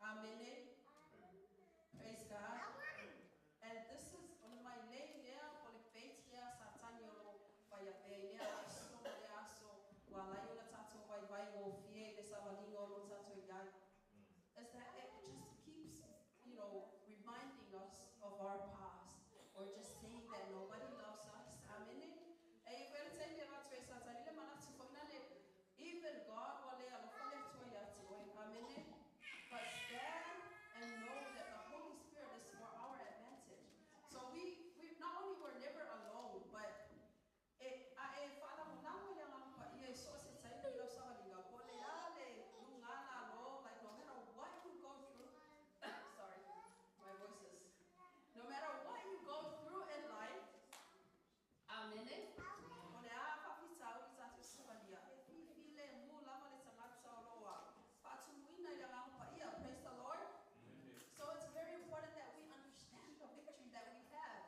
Amen. Praise God. And this is o le mailei lea po o le bait lea a Satani o lo o fai pea i lea aso ma lea aso ua ala ai ona tatou vaivai gofie i le savaliga o lo o tatou i ai, is that it just keeps reminding us of our past or just saying that nobody loves us. Amene. E i ai foi le taimi e avatu ai e Satani le manatu foi lale, even God ua le alofa le Atua ia te oe. Amene. But stand and know that the Holy Spirit is for our advantage. So we not only were never alone, but e a e faalagolago i le Agaga Paia i so o se taimi i lau savaliga, po o le a le luga lalo, like no matter what you go through, sorry, my voice is, no matter what you go through in life, Amene. O le a faafitauli tatou savalia, e filemu lava le tagata o lo o faatumuina i le Agaga Paia. Praise the Lord. So it's very important that we understand the victory that we have.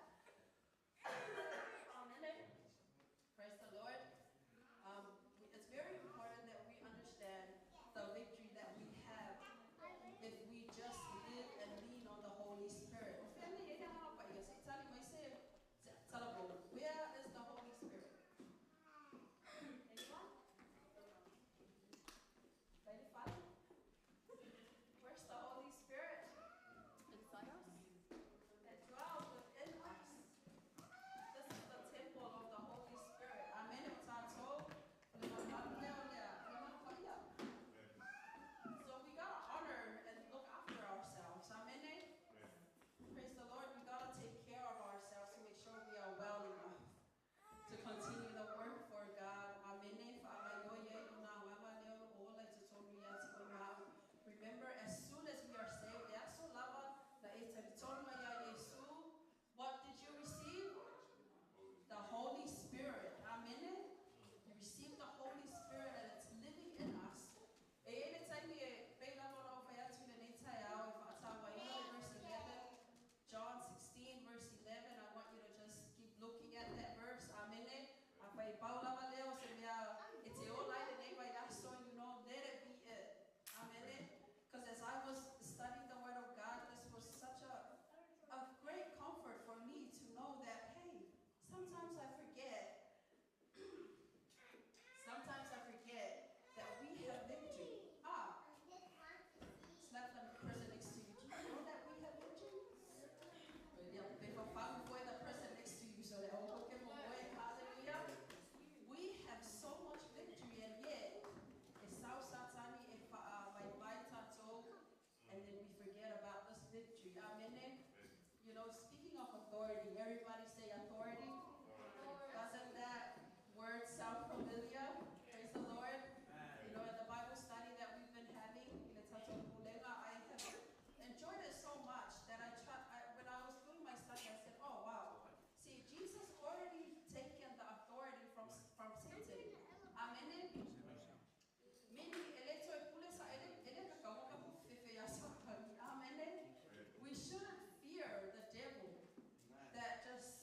Amene. Praise the Lord. It's very important that we understand the victory that we have if we just live and lean on the Holy Spirit. O fea nei ai le Agaga Paia? Se i tali mai se talavou. Where is the Holy Spirit? Anyone? Vai le fale? Where's the Holy Spirit? Inside us? That dwells within us. This is the temple of the Holy Spirit. Amen. O tatou, o le malumalu lea o le Agaga Paia. So we gotta honor and look after ourselves. Amen. Praise the Lord. We gotta take care of ourselves to make sure we are well enough to continue the work for God. Amen. Fa'agaioi ai o nā agaga lea o lo o ola i totonu ia te oe ma au. Remember, as soon as we are saved, le aso lava na e talitonu mai iā Iesu, what did you receive? The Holy Spirit. Amene. You receive the Holy Spirit and it's living in us. E i ai le taimi e pei lava ona ou fai atu i lenei taeao e fa'atāuaina le verse 11, John 16 verse 11. I want you to just keep looking at that verse. Amene. Afai e pau lava lea o se mea e te ola ai lenei vaiaso, let it be it. Amene. Because as I was studying the Word of God, this was such a great comfort for me to know that, hey, sometimes I forget. Sometimes I forget that we have victory. Ah, slap the person next to you. Do you know that we have victory? For the person next to you so that, oh, okay, hallelujah. We have so much victory, and yet e sau Satani e faavaivai tatou, and then we forget about this victory. Amen. Speaking of authority, everybody say authority. Doesn't that word sound familiar? Praise the Lord. In the Bible study that we've been having, i le tatou pulega, I have enjoyed it so much that I try, I, when I was doing my study, I said, "Oh wow. See, Jesus already taken the authority from Satan." Amen. Meaning, e le toe pule sa, e le kakaua ka fefe ia Satani. Amen. We shouldn't fear the devil that just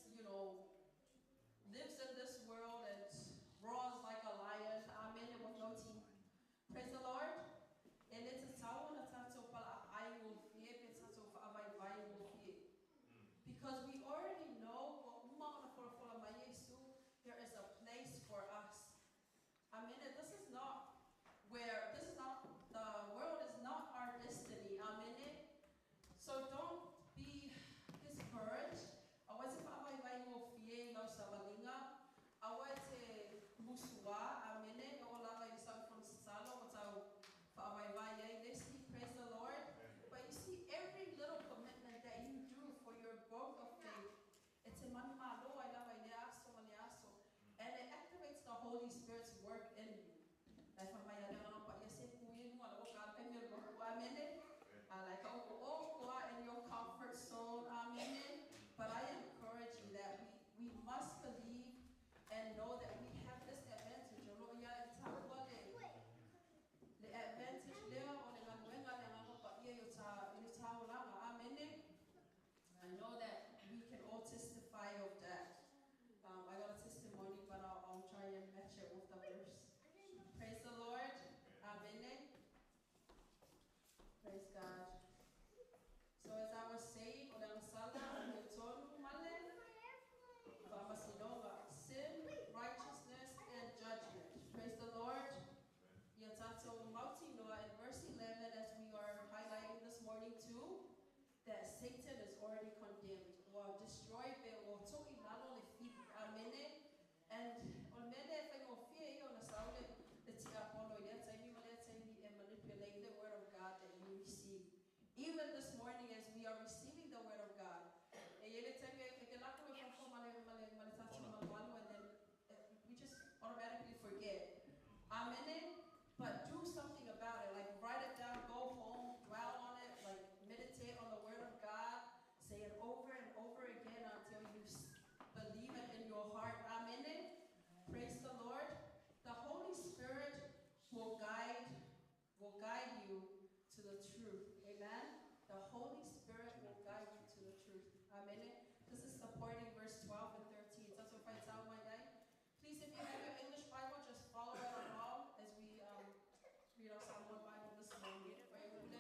Amen. The Holy Spirit will guide you to the truth. Amen. This is supporting verse 12 and 13. Please, if you have your English Bible, just follow it along as we read our Samoan Bible this morning. Amen.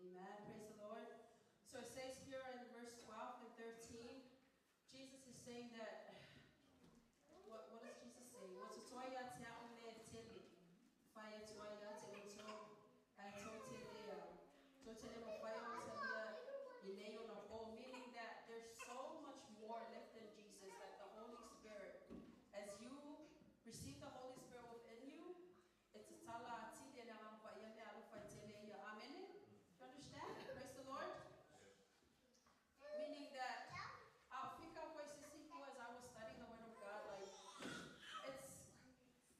Amen. Praise the Lord. So it says here in verse 12 and 13, Jesus is saying that, what does Jesus say? Meaning that there's so much more left in Jesus, like the Holy Spirit. As you receive the Holy Spirit within you, it's a tala. Amen. You understand? Praise the Lord. Meaning that as I was studying the Word of God, like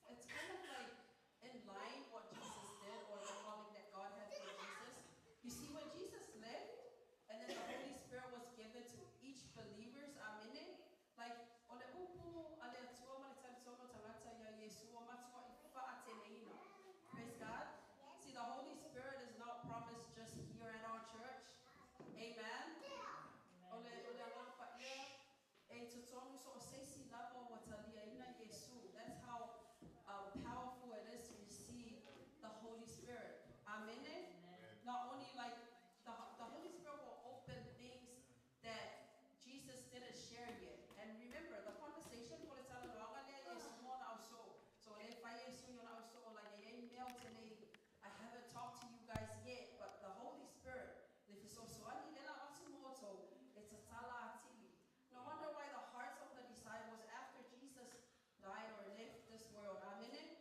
it's kind of like in line what Jesus did or the calling that God had for Jesus. You see, when Jesus lived, and then the Holy Spirit was given to each believer's, amen. Like ole upu ale atua ma le talisono tangata ia Yesua matua i whaateleina. Praise God. See, the Holy Spirit is not promised just here at our church. Amen. Ole ole alapa ia e totonu so seisi lava wa talia ina Yesu. That's how powerful it is to receive the Holy Spirit. Amen. Amen. Not only like the Holy Spirit will open things that Jesus didn't share yet. And remember the conversation I haven't talked to you guys yet, but the Holy Spirit, it's a tala. No wonder why the hearts of the disciples after Jesus died or left this world, amen. Amen.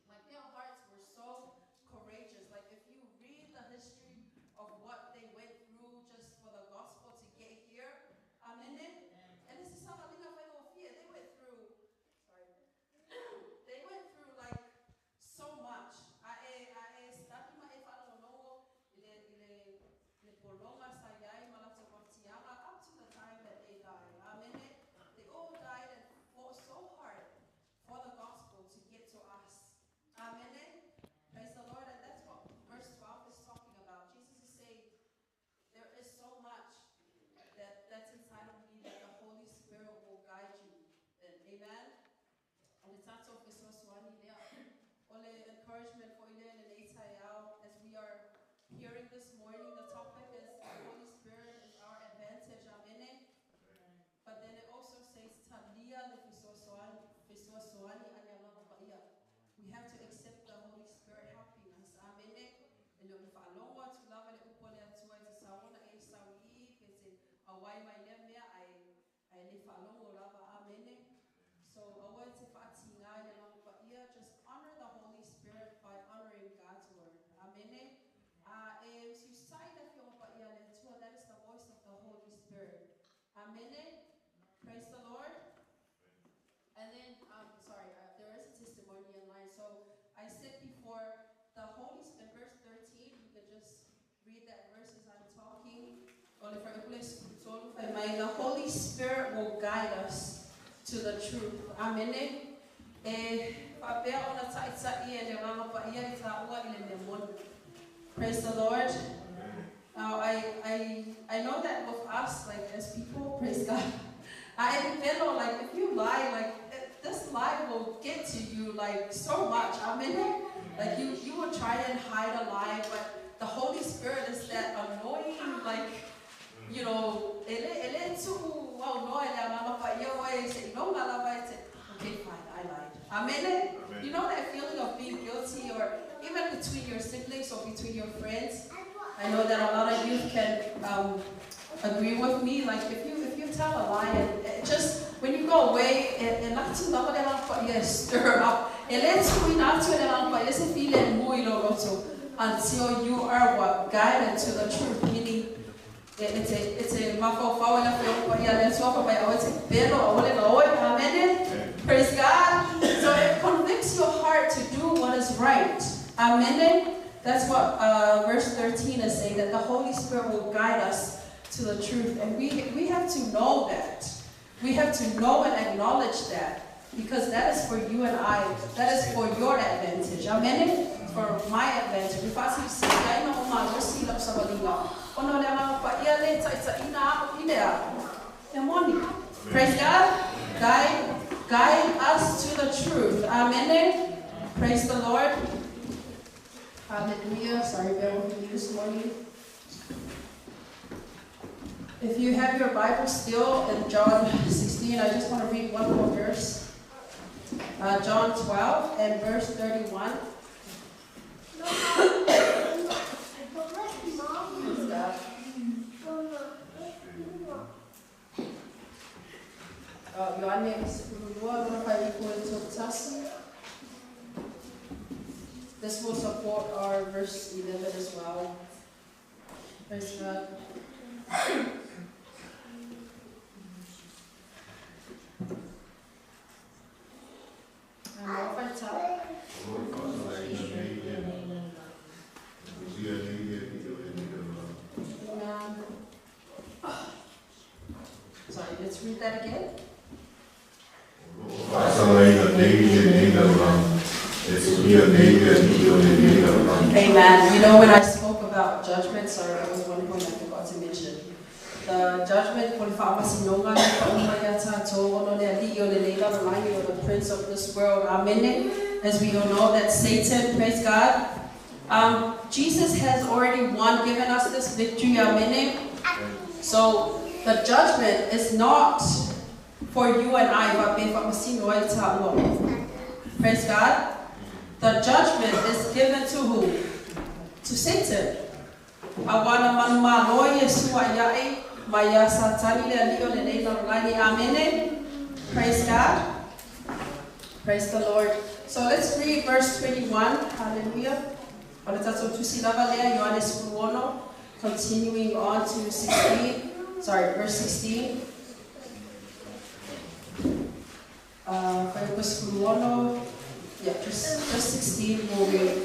Like their hearts were so courageous. Like if you read the history of what they went through just for the gospel to get here, amen. Amen. And this is something they went through, sorry, they went through like so much. Up to the time that they died. Amen. They all died and fought so hard for the gospel to get to us. Amen. Praise the Lord. And that's what verse 12 is talking about. Jesus is saying there is so much that's inside of me that the Holy Spirit will guide you in. Amen. And it's not so ole encouragement for ile as we are hearing this morning. The topic is the Holy Spirit is our advantage. Amen. But then it also says talia le fisosoani anya. We have to accept the Holy Spirit helping us. Amen. Ele o whaalongo atu lava le upo le atua i te saona e saui pe te awai mai lea mea ai le whaalongo lava. Amen. So awa te whaatinga i le paia, just honor the Holy Spirit by honoring God's word. Amen. That is the voice of the Holy Spirit. Amen. Praise the Lord. And then, there is a testimony in line. So I said before, the Holy Spirit, verse 13, you can just read that verse as I'm talking. The Holy Spirit will guide us to the truth. Amen. Praise the Lord. Now I know that with us, like as people, praise God, I feel like if you lie, like this lie will get to you like so much. Amen. Like you will try and hide a lie, but the Holy Spirit is that annoying, like, you know, okay, fine, I lied. Amen. Amen. You know that feeling of being guilty, or even between your siblings or between your friends. I know that a lot of youth can agree with me. Like if you tell a lie, and it just when you go away, and stir up. Until you are what? Guided to the truth. Meaning, it's a amen. Praise God. So it convicts your heart to do what is right. Amen. That's what verse 13 is saying, that the Holy Spirit will guide us to the truth. And we have to know that. We have to know and acknowledge that, because that is for you and I. That is for your advantage. Amen. For my advantage. Praise God. Guide us to the truth. Amen. Praise the Lord. Hallelujah. Sorry, bear with me this morning. If you have your Bible still in John 16, I just want to read one more verse. John 12 and verse 31. Praise God. This will support our verse 11 as well. Praise God. Sorry, let's read that again. Amen. You know, when I spoke about judgment, sorry, that was one point I forgot to mention. The judgment, or the prince of this world. Amen. As we all know that Satan, praise God, Jesus has already won, given us this victory. Amen. So the judgment is not for you and I, but praise God. The judgment is given to who? To Satan. Amen. Praise God. Praise the Lord. So let's read verse 21. Hallelujah. Continuing on to 16. Sorry, verse 16. Yeah, just 16 will read.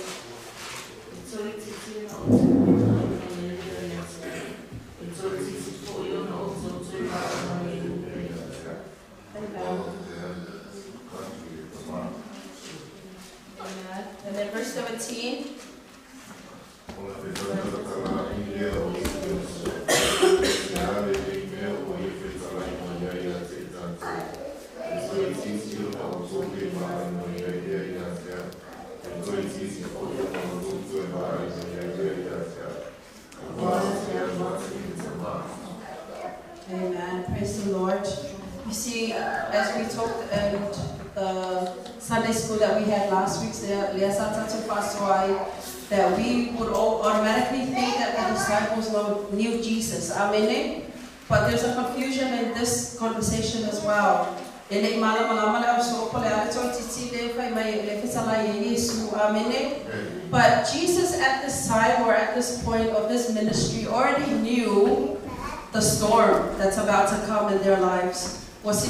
Amen. And then verse 17. Amen. Praise the Lord. You see, as we talked in the Sunday school that we had last week, that we would all automatically think that the disciples knew Jesus. Amen. But there's a confusion in this conversation as well. Amen. But Jesus at this time, or at this point of this ministry, already knew the storm that's about to come in their lives. Praise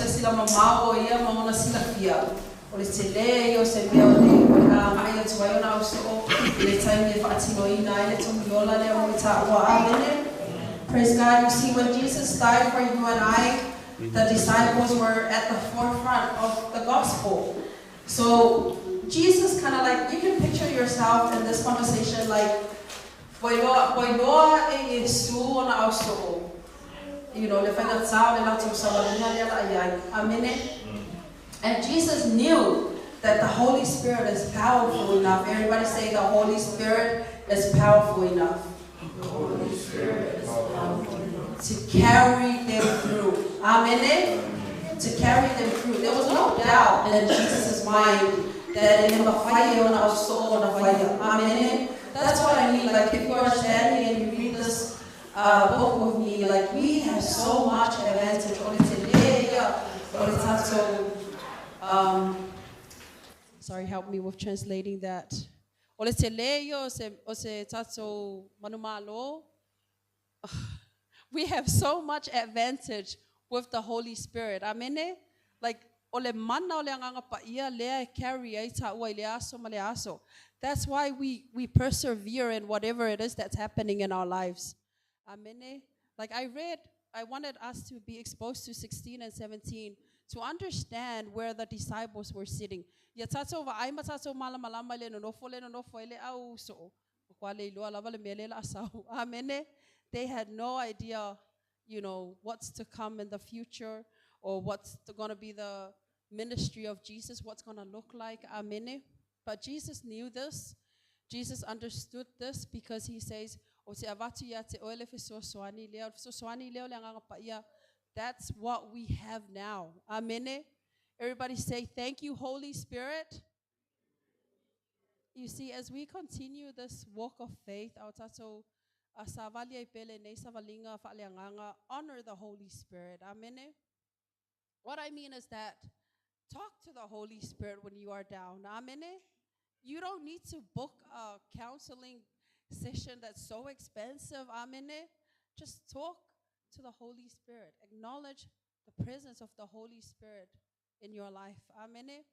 God. You see, when Jesus died for you and I, the disciples were at the forefront of the gospel. So Jesus kind of like, you can picture yourself in this conversation like, you know, amen. And Jesus knew that the Holy Spirit is powerful enough. Everybody say the Holy Spirit is powerful enough. The Holy Spirit is powerful enough to carry them through. Amen. To carry them through. There was no doubt in Jesus' mind that in the fire on our soul on the fire. Amen. That's what I mean. Like if you are standing and you read this book with me, like we have so much advantage. Sorry, help me with translating that. O le tele ia o se tatou manumalo. We have so much advantage with the Holy Spirit. Amene? Like, o le mana o le Agaga Paia lea e carry ai taua i le aso ma le aso. That's why we persevere in whatever it is that's happening in our lives. Amene? Like I read, I wanted us to be exposed to 16 and 17 to understand where the disciples were sitting. Ia tatou vaai ma tatou malamalama i le nonofo le nonofo ai le au soo. O kwa le iloa lava le mea le la sau. Amene? They had no idea what's to come in the future or what's going to be the ministry of Jesus, what's going to look like. Amene? But Jesus knew this. Jesus understood this because he says, O te avatu ia te oe le fesoasoani lea, o le fesoasoani lea o le Agaga Paia. That's what we have now. Amene? Everybody say, thank you, Holy Spirit. You see, as we continue this walk of faith, ao tatou a savali ai pele nei savalinga faaleagaga, honor the Holy Spirit. Amene? What I mean is that talk to the Holy Spirit when you are down. Amene? You don't need to book a counseling session that's so expensive. Amene? Just talk to the Holy Spirit. Acknowledge the presence of the Holy Spirit in your life. Amene?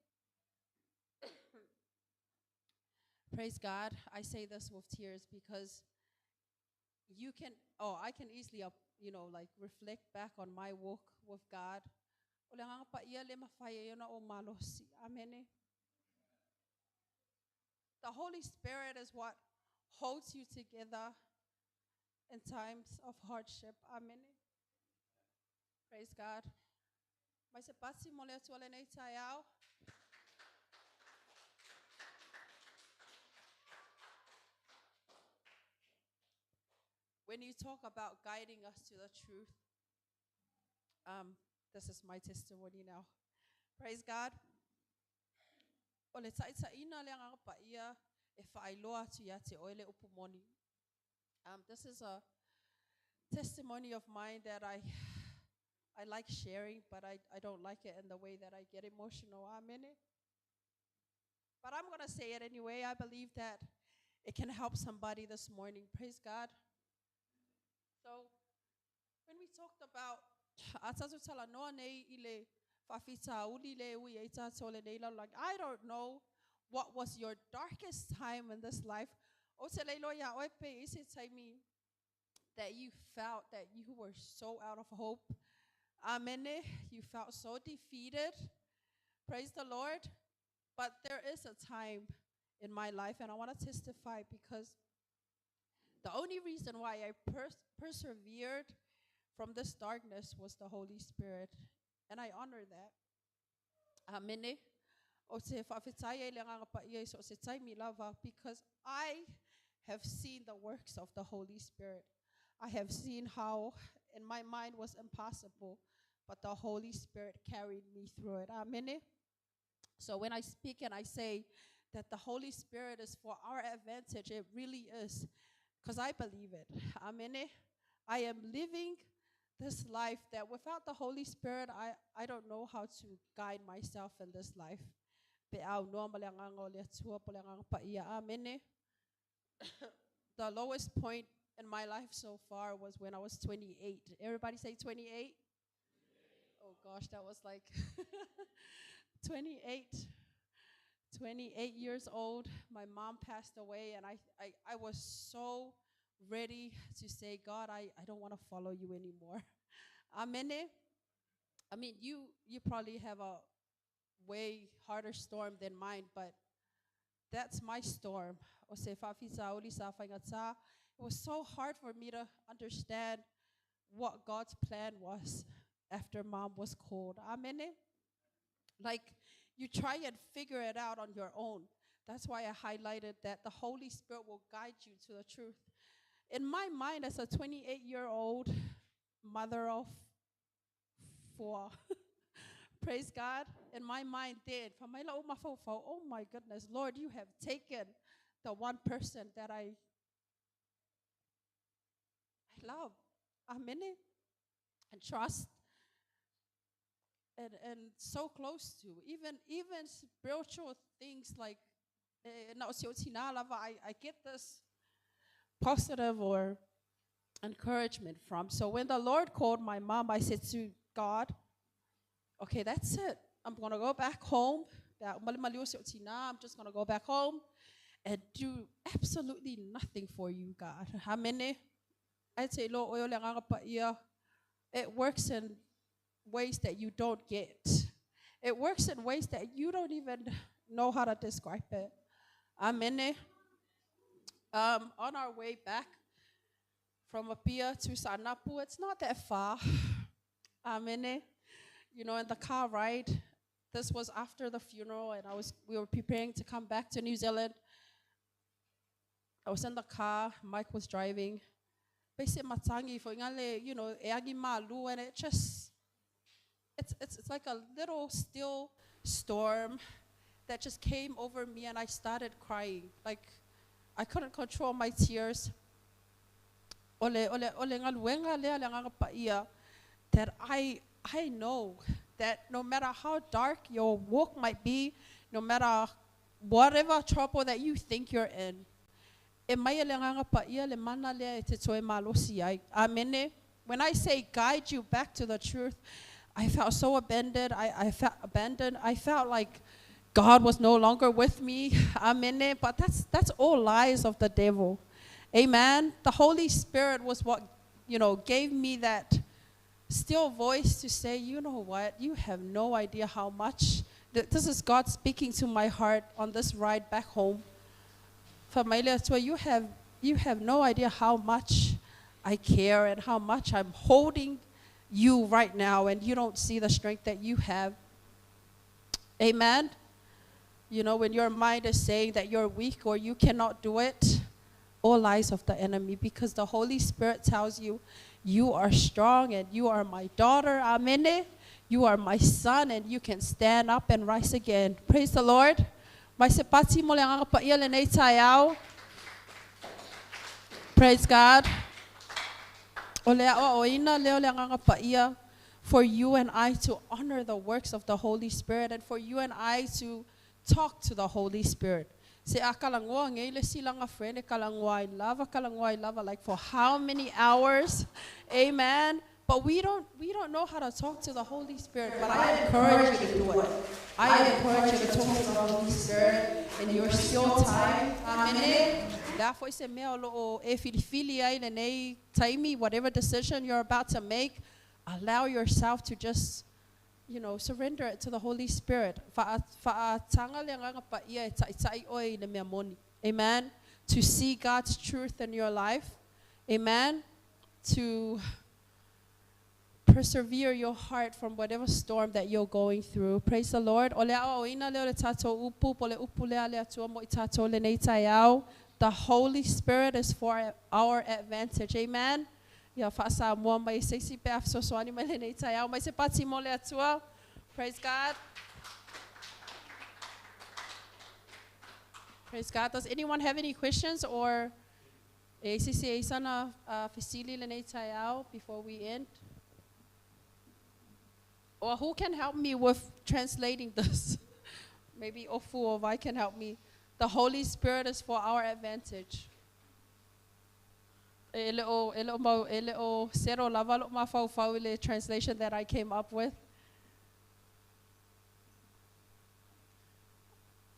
Praise God. I say this with tears because I can easily, like reflect back on my walk with God. O le Agaga Paia le mafai ai ona o malosi. Amene. The Holy Spirit is what holds you together in times of hardship. Amen. Praise God. Mai se pasi mo le Atua lenei taeao. When you talk about guiding us to the truth, this is my testimony now. Praise God. O le taitaina le Agaga Paia e whaailoa atu ia te oe le upu moni. This is a testimony of mine that I like sharing, but I don't like it in the way that I get emotional. Amen. But I'm going to say it anyway. I believe that it can help somebody this morning. Praise God. So, when we talked about a tatou talanoa nei i le faafitauli le ui ai tatou lenei lalolagi, I don't know what was your darkest time in this life. O te le iloa ia oe pe i se taimi that you felt that you were so out of hope. Amen. You felt so defeated. Praise the Lord. But there is a time in my life, and I want to testify because the only reason why I persevered from this darkness was the Holy Spirit. And I honor that. Amen. O te faafetai ai le Agaga Paia i so se taimi lava, because I have seen the works of the Holy Spirit. I have seen how in my mind was impossible, but the Holy Spirit carried me through it. Amen. So when I speak and I say that the Holy Spirit is for our advantage, it really is, because I believe it. Amen. I am living this life that without the Holy Spirit, I don't know how to guide myself in this life. Pe au noa ma le Agaga o le Atua po le Agaga Paia. Amen. The lowest point in my life so far was when I was 28. Everybody say 28? Oh gosh, that was like 28 years old. My mom passed away, and I was so ready to say, God, I don't want to follow you anymore. Amen. You probably have a way harder storm than mine, but that's my storm. O se faafitauli sa faigata. It was so hard for me to understand what God's plan was after mom was called. Amen. You try and figure it out on your own. That's why I highlighted that the Holy Spirit will guide you to the truth. In my mind, as a 28-year-old mother of 4, praise God, in my mind then, oh my goodness, Lord, you have taken the one person that I love, amen, and trust, and so close to, even spiritual things like E na o si o tina lava I get this positive or encouragement from. So when the Lord called my mom, I said to God, okay, that's it. I'm going to go back home. I'm just going to go back home and do absolutely nothing for you, God. Amen. It works in ways that you don't get. It works in ways that you don't even know how to describe it. Amen. On our way back from Apia to Saanapu, it's not that far. Amen. In the car ride, this was after the funeral, and we were preparing to come back to New Zealand. I was in the car, Mike was driving. Basically, matangi for ngale, e agi malu, and it just, it's like a little still storm that just came over me, and I started crying. I couldn't control my tears. Ole, ole, ole ngaluenga lea le nganga paia, that I know that no matter how dark your walk might be, no matter whatever trouble that you think you're in, e mai le nganga paia le mana lea e te toe malosi ai. Amen. When I say guide you back to the truth, I felt so abandoned. I felt abandoned. I felt like God was no longer with me. Amen. But that's all lies of the devil. Amen. The Holy Spirit was what gave me that still voice to say, you know what, you have no idea how much. This is God speaking to my heart on this ride back home. Familia, so you have no idea how much I care and how much I'm holding you right now, and you don't see the strength that you have. Amen. When your mind is saying that you're weak or you cannot do it, all lies of the enemy, because the Holy Spirit tells you, you are strong and you are my daughter. Amen. You are my son and you can stand up and rise again. Praise the Lord. Mai se pati mo le nganga pa ia le nei tai au. Praise God. O le ao o ina leo le nganga pa ia, for you and I to honor the works of the Holy Spirit and for you and I to talk to the Holy Spirit. Se a kalangoa ngei le silanga friend e kalangoa i lava, kalangoa i lava, like for how many hours? Amen. But we don't know how to talk to the Holy Spirit, but I encourage you to do it. I encourage you to talk to the Holy Spirit in your still time. Amen. Therefore, se mea o loo e filifili ai le nei taimi, whatever decision you're about to make, allow yourself to just surrender it to the Holy Spirit. Fa'atanga le nganga pa ia e ta'itai oe i le mea moni. Amen. To see God's truth in your life. Amen. To persevere your heart from whatever storm that you're going through. Praise the Lord. O le ao o ina leo le tātou upu, po le upu lea le atua mo i tātou le nei tai au. The Holy Spirit is for our advantage. Amen. Ia whaasa mua mai se si pe afsosoani mai le nei tai au. Mai se pati mo le atua. Praise God. Praise God. Does anyone have any questions or e si si e sana fisili le nei tai au before we end? Or who can help me with translating this? Maybe Ofu or Vai can help me. The Holy Spirit is for our advantage. E le o, e le o mau, e le o sero lava lo ma fau fau le translation that I came up with.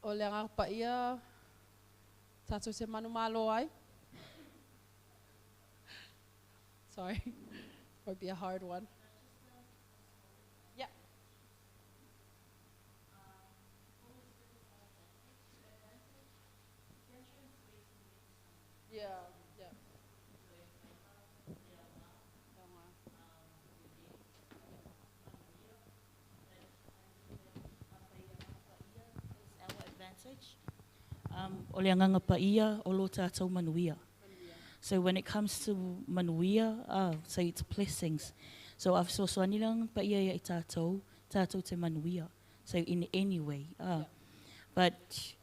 O le ngā pa ia, tātou se manu malo ai. Sorry, might be a hard one. Yeah. Yeah, yeah. Our advantage. O le anganga paia o lo tātou manuia. So when it comes to manuia, so it's blessings. So I've so so anilang paia ia i tātou, tātou te manuia. So in any way. But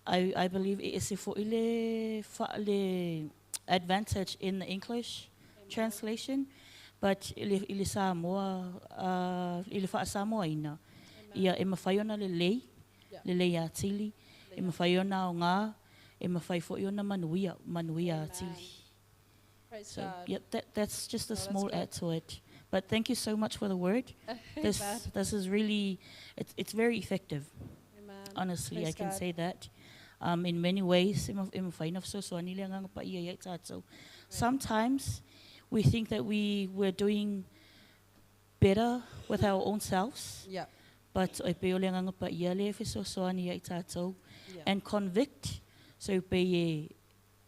I believe it is for ile fa le advantage in the English Amen. translation, but ile Samoa, ile fa Samoa ina. Amen. Ia e mawhai ona le lei, Yeah. le lei a tili. E mafai ona aoga, e mafai foi ona manuia, manuia atili. Praise So, God. yep, that's just a No, that's small good. add to it. But thank you so much for the word. This Amen. this is really, it's very effective. Amen. Honestly, Praise I can God. say that. In many ways, e mafai na fesoasoani le agaga paia ia i tātou. Sometimes we think that we're doing better with our own selves. But e pei o le agaga paia le fesoasoani ia i tātou. And convict, so pei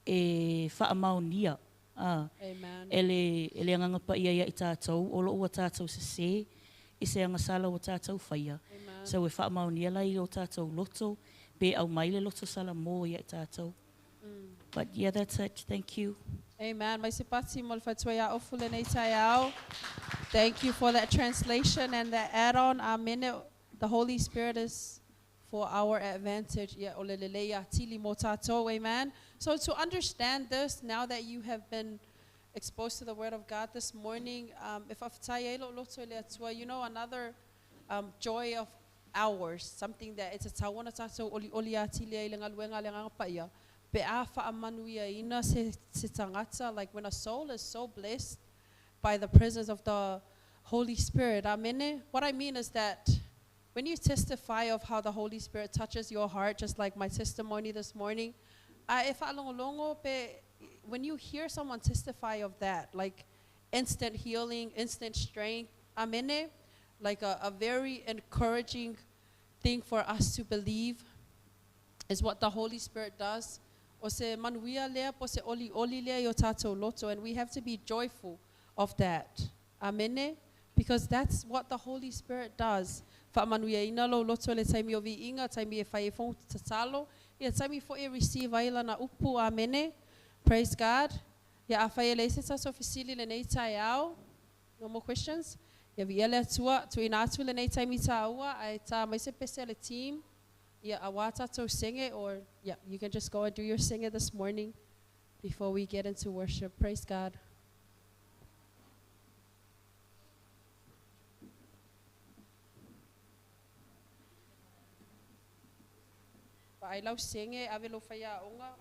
e whaamaunia. Amen. E le agaga paia ia i tātou, o lo ua tātou se se, i se agasala ua tātou whaia. Amen. So e whaamaunia lai o tātou loto, pe au mai le loto sala mō ia i tātou. But yeah, that's it. Thank you. Amen. Mai se pati mo le whatua ia ofu le nei tai au. Thank you for that translation and that add-on. Amen. The Holy Spirit is for our advantage. Ia o le lele ia tili mo tātou. Amen. So to understand this, now that you have been exposed to the Word of God this morning, if aftai e lo loto le atua, you know, another joy of ours, something that it's a tawana tātou oli oli a tili ai le ngaluenga le nganga ia. Pe a whaamanuia ina se tangata, like when a soul is so blessed by the presence of the Holy Spirit. Amen. What I mean is that when you testify of how the Holy Spirit touches your heart, just like my testimony this morning, e whaalongolongo pe, when you hear someone testify of that, like instant healing, instant strength, amen, like a very encouraging thing for us to believe is what the Holy Spirit does. O se manuia lea, po se oli oli lea i o tātou loto, and we have to be joyful of that. Amen. Because that's what the Holy Spirit does. Wha manuia ina lo loto le taimi o vi inga, taimi e whai e fong tatalo, ia taimi fo e receive ai lana upu. Amen. Praise God. Ia a whai e le se tātou fisili le nei tai au. No more questions? Ia vi ele atua, tu ina atu le nei taimi tāua, ai tā mai se pese le team. Ia a wā tātou senge, or yeah, you can just go and do your singing this morning before we get into worship. Praise God. Ai lau senge, ave lo whaia onga.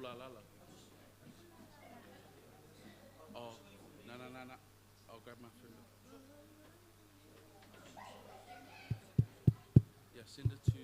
La la la. Oh, no, no, no, no. I'll grab my finger. Yeah, send it to...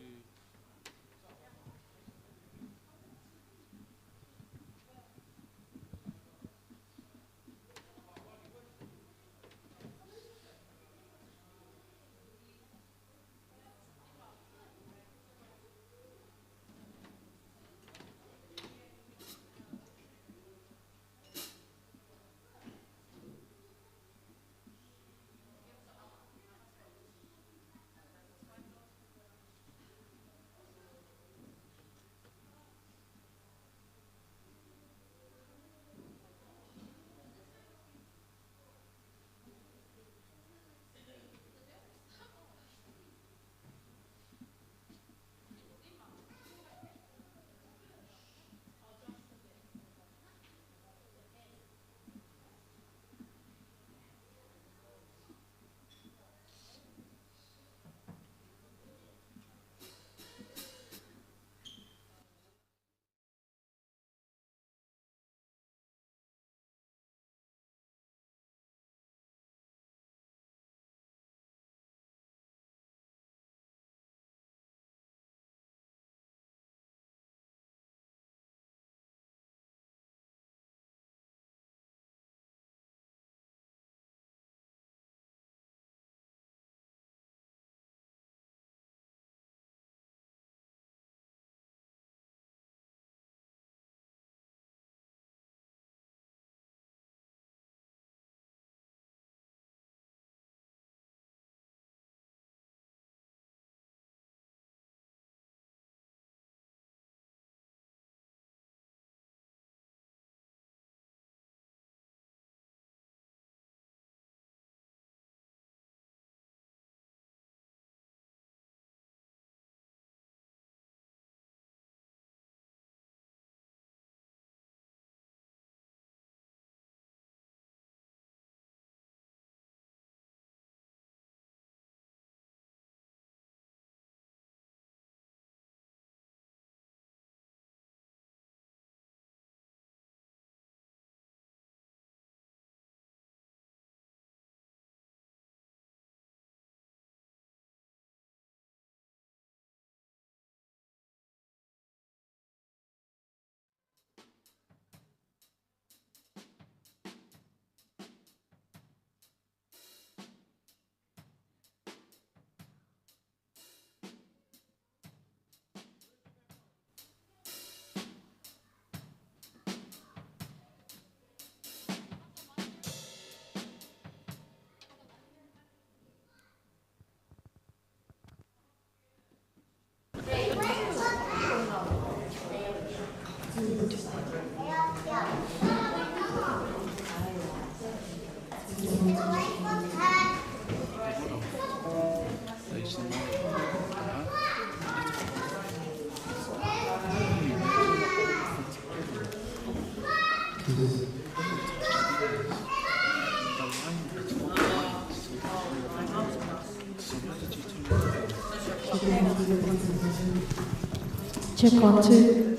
Check one, two.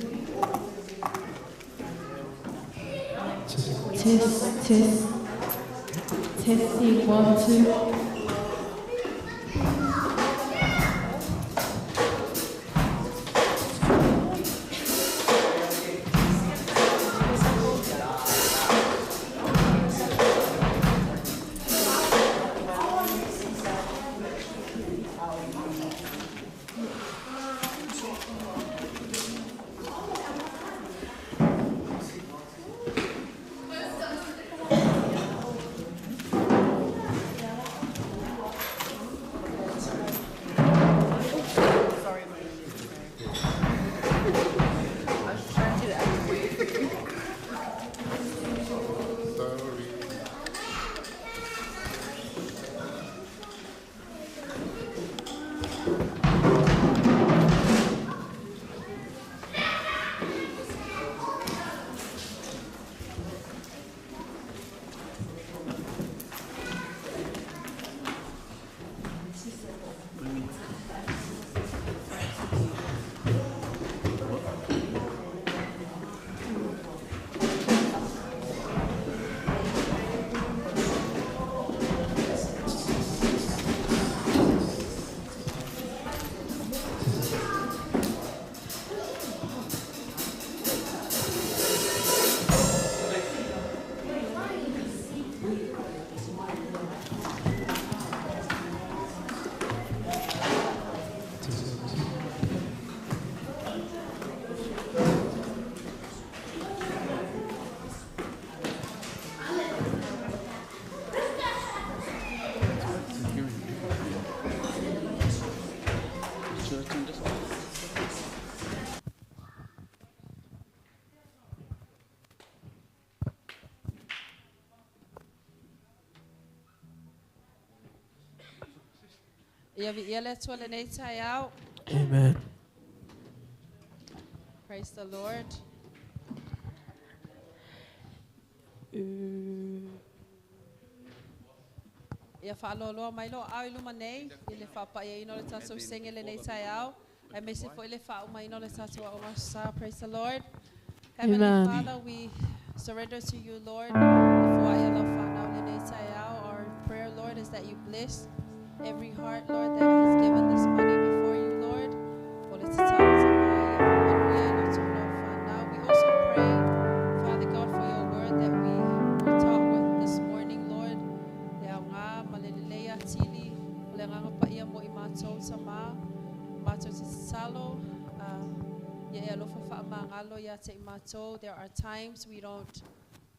Test, test. Testing one, two. Should I turn this off? Ia viia le Atua i lenei taeao. Amen. Praise the Lord. Ia faaloaloa mai lou aao i luma nei i le faapaiaina o le tatou sege i lenei taeao, aemaise foi le faaumaina o le tatou Aoga Aso Sa. Praise the Lord. Heavenly Amen. Father, we surrender to you, Lord, le foai a lau fanau i lenei taeao. Our prayer, Lord, is that you bless every heart, Lord, that has given this money before you, Lord. O le tatalo tama ia faamanuia i loto o lau fanau. We also pray, Father God, for your word that we were taught with this morning, Lord. Le aoga ma le lelei atili o le Agaga Paia mo i matou tama, matou te tatalo, ia e alofa faamagalo ia te i matou. There are times we don't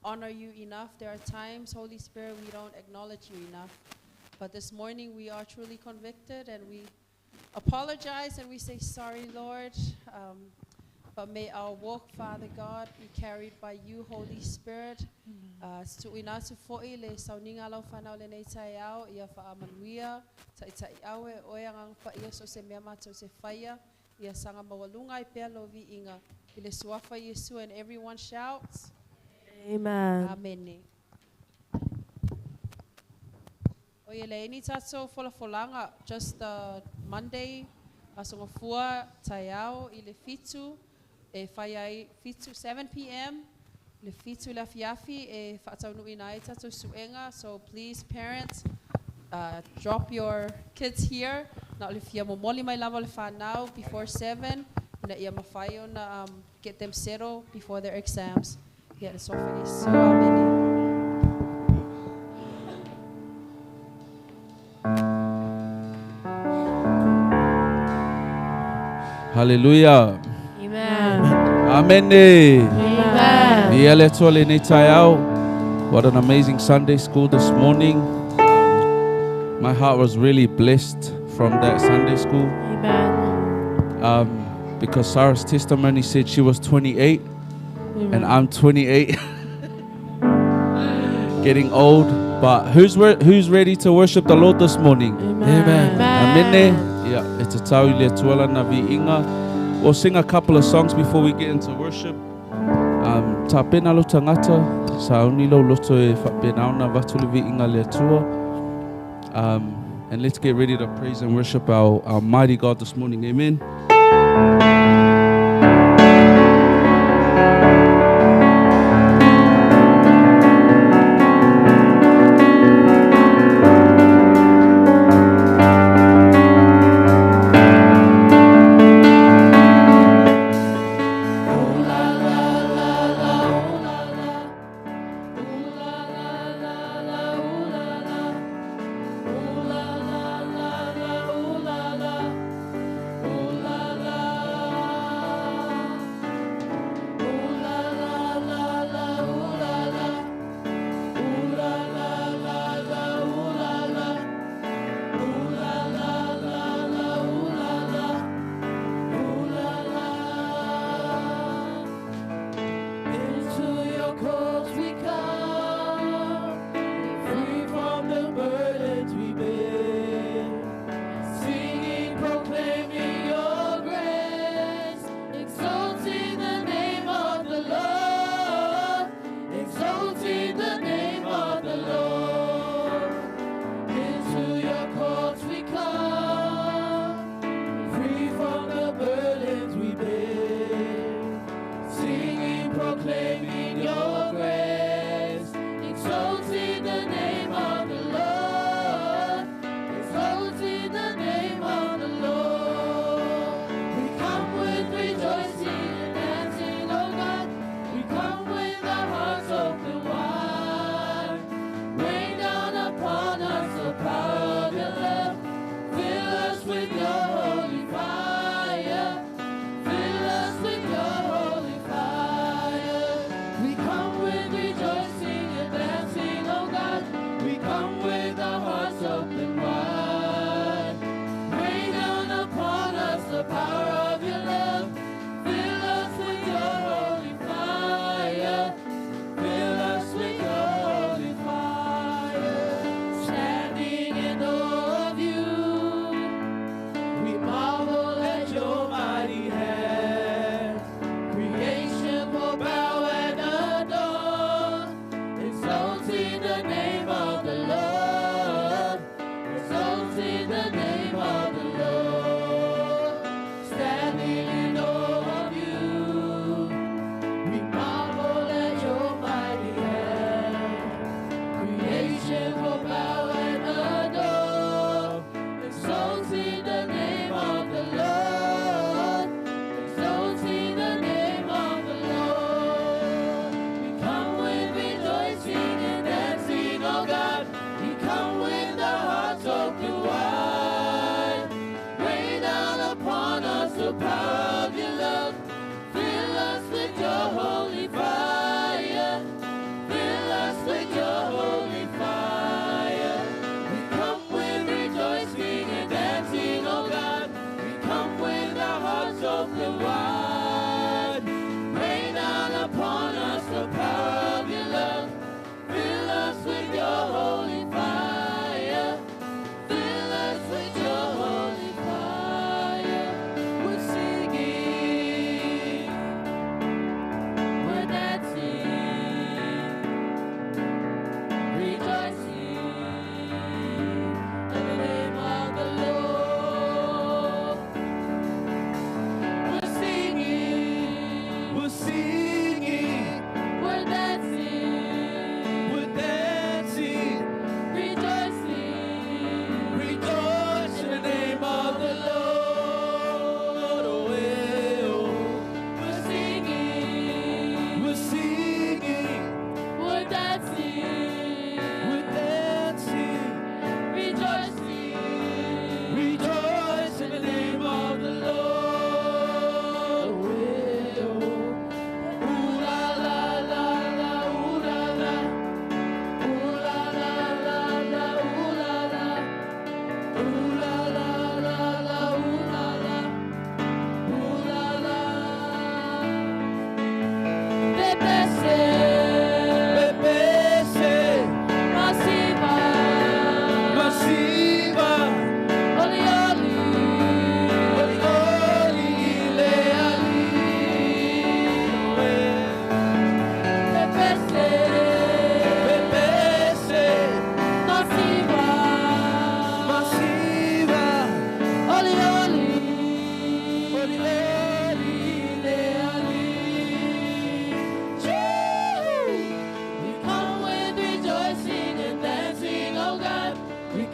honor you enough. There are times, Holy Spirit, we don't acknowledge you enough. But this morning we are truly convicted and we apologize and we say sorry, Lord. But may our walk, Father God, be carried by you, Holy Spirit. Tuuina atu foi le sauniga a lau fanau lenei taeao, ia faamanuia, taitaiau e oe Agaga Paia so o se mea matou te faia, ia saga maualuga ai pea lou viiga. I le suafa o Iesu, and everyone shouts. Amen. Amene. O ia le ni tatou folafolaga, just the Monday, Aso Gafua taeao i le 7, e fai ai 7, 7 p.m., le 7 le afiafi e faataunuuina ai tatou suega. So please, parents, drop your kids here. Na o le fia momoli mai lava o le fanau before 7, ina ia mafai ona get them settled before their exams. Ia le suafa o Iesu. Amene. Hallelujah. Amen. Amen. Amen. Ia le Atua lenei taeao. What an amazing Sunday school this morning. My heart was really blessed from that Sunday school Amen. Because Sarah's testimony said she was 28 Amen. and I'm 28, getting old. But who's ready to worship the Lord this morning? Amen. Amen. Yeah, it's a tau i le Atua lana viiga. We'll sing a couple of songs before we get into worship. Ta pena lo tangata, sa uni lo loto e whapena ona vatu le viiga le Atua. And let's get ready to praise and worship our mighty God this morning. Amen. La la la.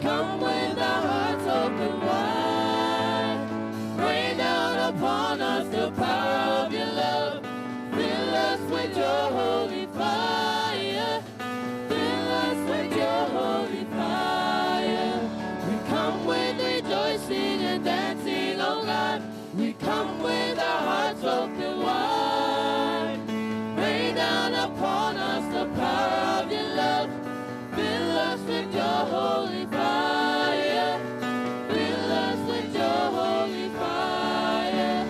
come with our hearts open wide. Rain down upon us the power of your love. Fill us with your holy fire. Fill us with your holy fire. We come with rejoicing and dancing, oh God. We come with our hearts open wide. Rain down upon us the power of your love. Fill us with your holy fire. Fill us with your holy fire.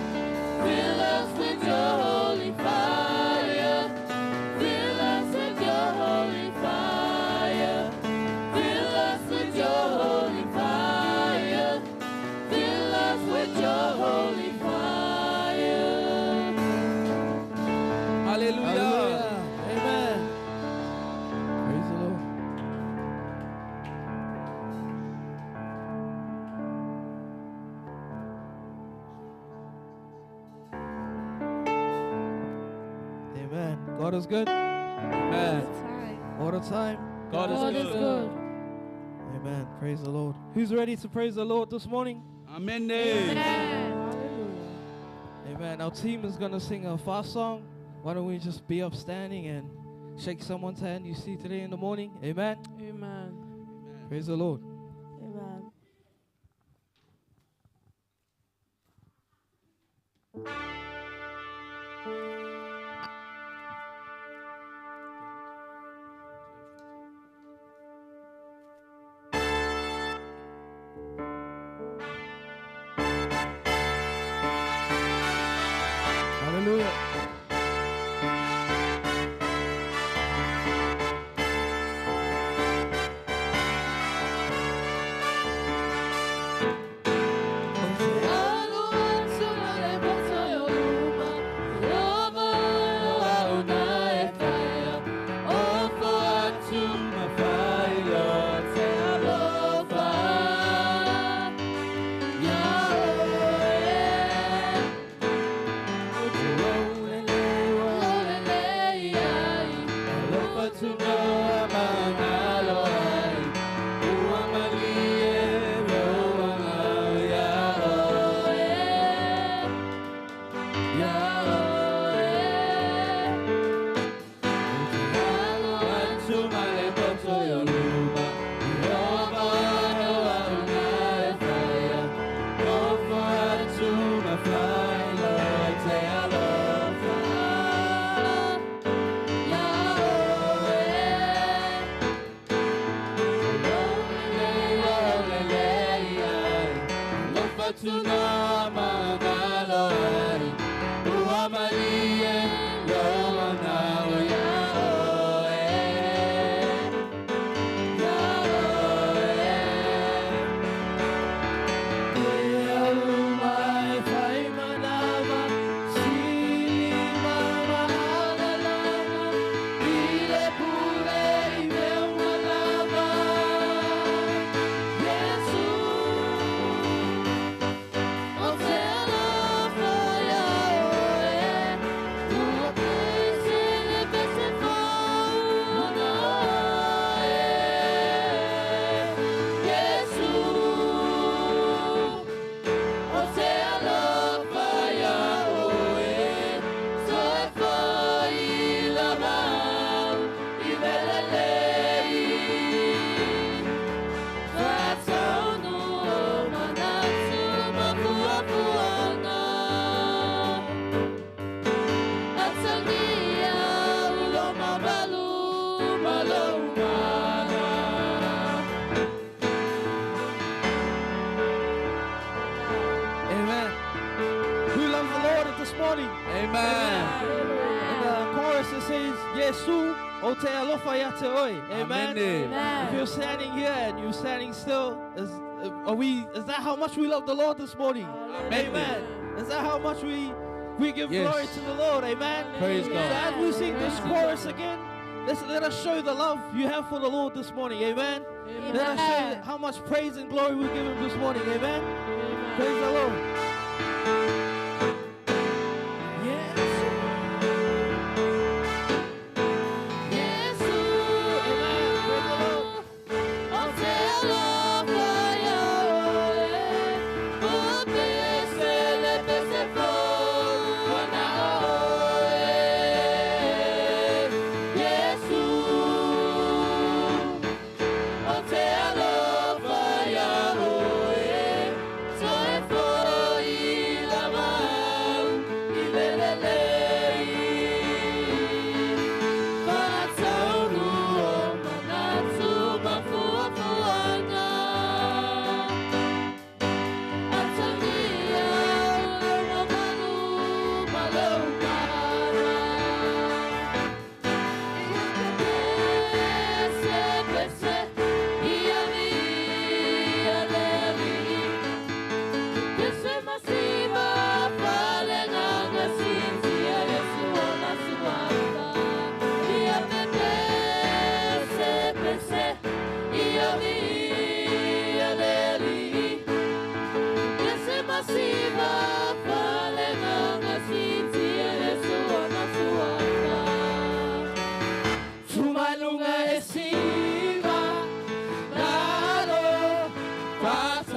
Fill us with your holy fire. Fill us with your holy fire. Fill us with your holy fire. Fill us with your holy fire. Hallelujah. Hallelujah. Amen. Praise the Lord. Amen. God is good Amen. all the time. God is God is good. good. Amen. Praise the Lord. Who's ready to praise the Lord this morning? Amen. Amen. Our team is going to sing a fast song. Why don't we just be upstanding and shake someone's hand you see today in the morning? Amen. Amen. Praise the Lord. Amen. Hallelujah. Amen. Who loves the Lord this morning? Amen. In the chorus it says, Yesu o te alofa ia te oi. Amen. Amen. If you're standing here and you're standing still, is that how much we love the Lord this morning? Amen. Amen. Is that how much we give Yes. glory to the Lord? Amen. Praise God. So as we sing this chorus again, let us show the love you have for the Lord this morning. Amen. Let us show how much praise and glory we give him this morning. Amen. Praise the Lord. Yes. Amen. Praise the Lord.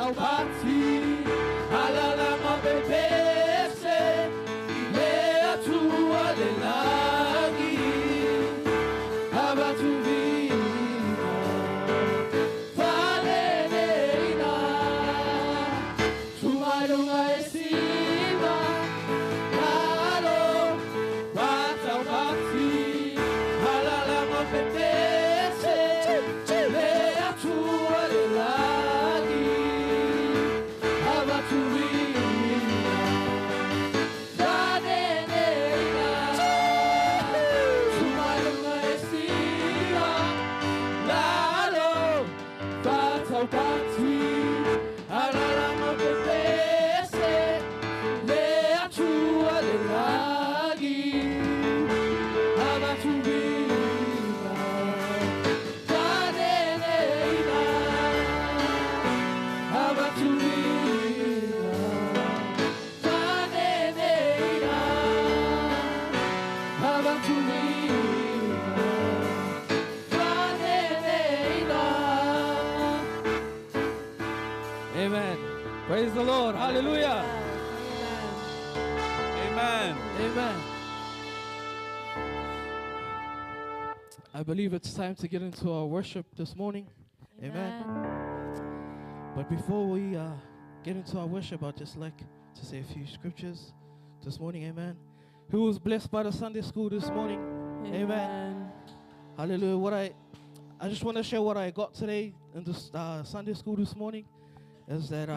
Taupati, alalama pepese, le atua le lagi, abatuvina, faleneina, tumalunga esima, lalo, bataupati, alalama pepese, le atua le lagi, abatuvina, faleneina, tumalunga esima, lalo, bataupati, alalama pepese, le atua le lagi, abatuvina, faleneina, abatuvina, faleneina, abatuvina, faleneina. Amen. Praise the Lord. Hallelujah. Amen. Amen. I believe it's time to get into our worship this morning. Amen. But before we get into our worship, I'd just like to say a few scriptures this morning. Amen. Who was blessed by the Sunday school this morning? Amen. Hallelujah. What I just want to share what I got today in this Sunday school this morning is that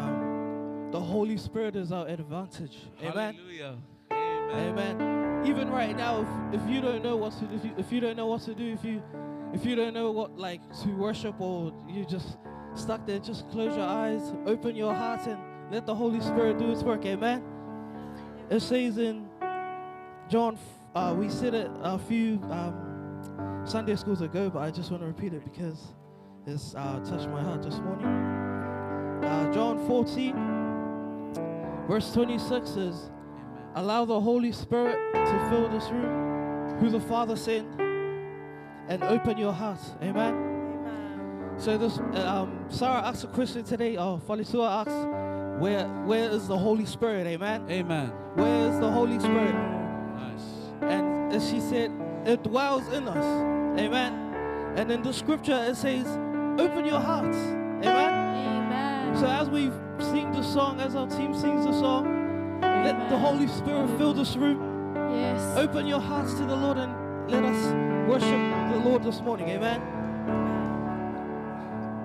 the Holy Spirit is our advantage. Amen. Hallelujah. Amen. Amen. Even right now, if you don't know what to if you don't know what to do, if you don't know what like to worship, or you just stuck there, just close your eyes, open your heart, and let the Holy Spirit do its work. Amen. It says in John, we said it a few Sunday schools ago, but I just want to repeat it because it's touched my heart this morning. John 14, verse 26 says, "Allow the Holy Spirit to fill this room, who the Father sent, and open your hearts." Amen. Amen. So this, Sarah asked a question today. Oh, Falisua asked, where is the Holy Spirit? Amen. Amen. Where is the Holy Spirit? Nice. And as she said, it dwells in us. Amen. And in the scripture it says, open your hearts. Amen. Amen. So as we sing the song, as our team sings the song, let the Holy Spirit fill this room. Yes. Open your hearts to the Lord and let us worship the Lord this morning. Amen.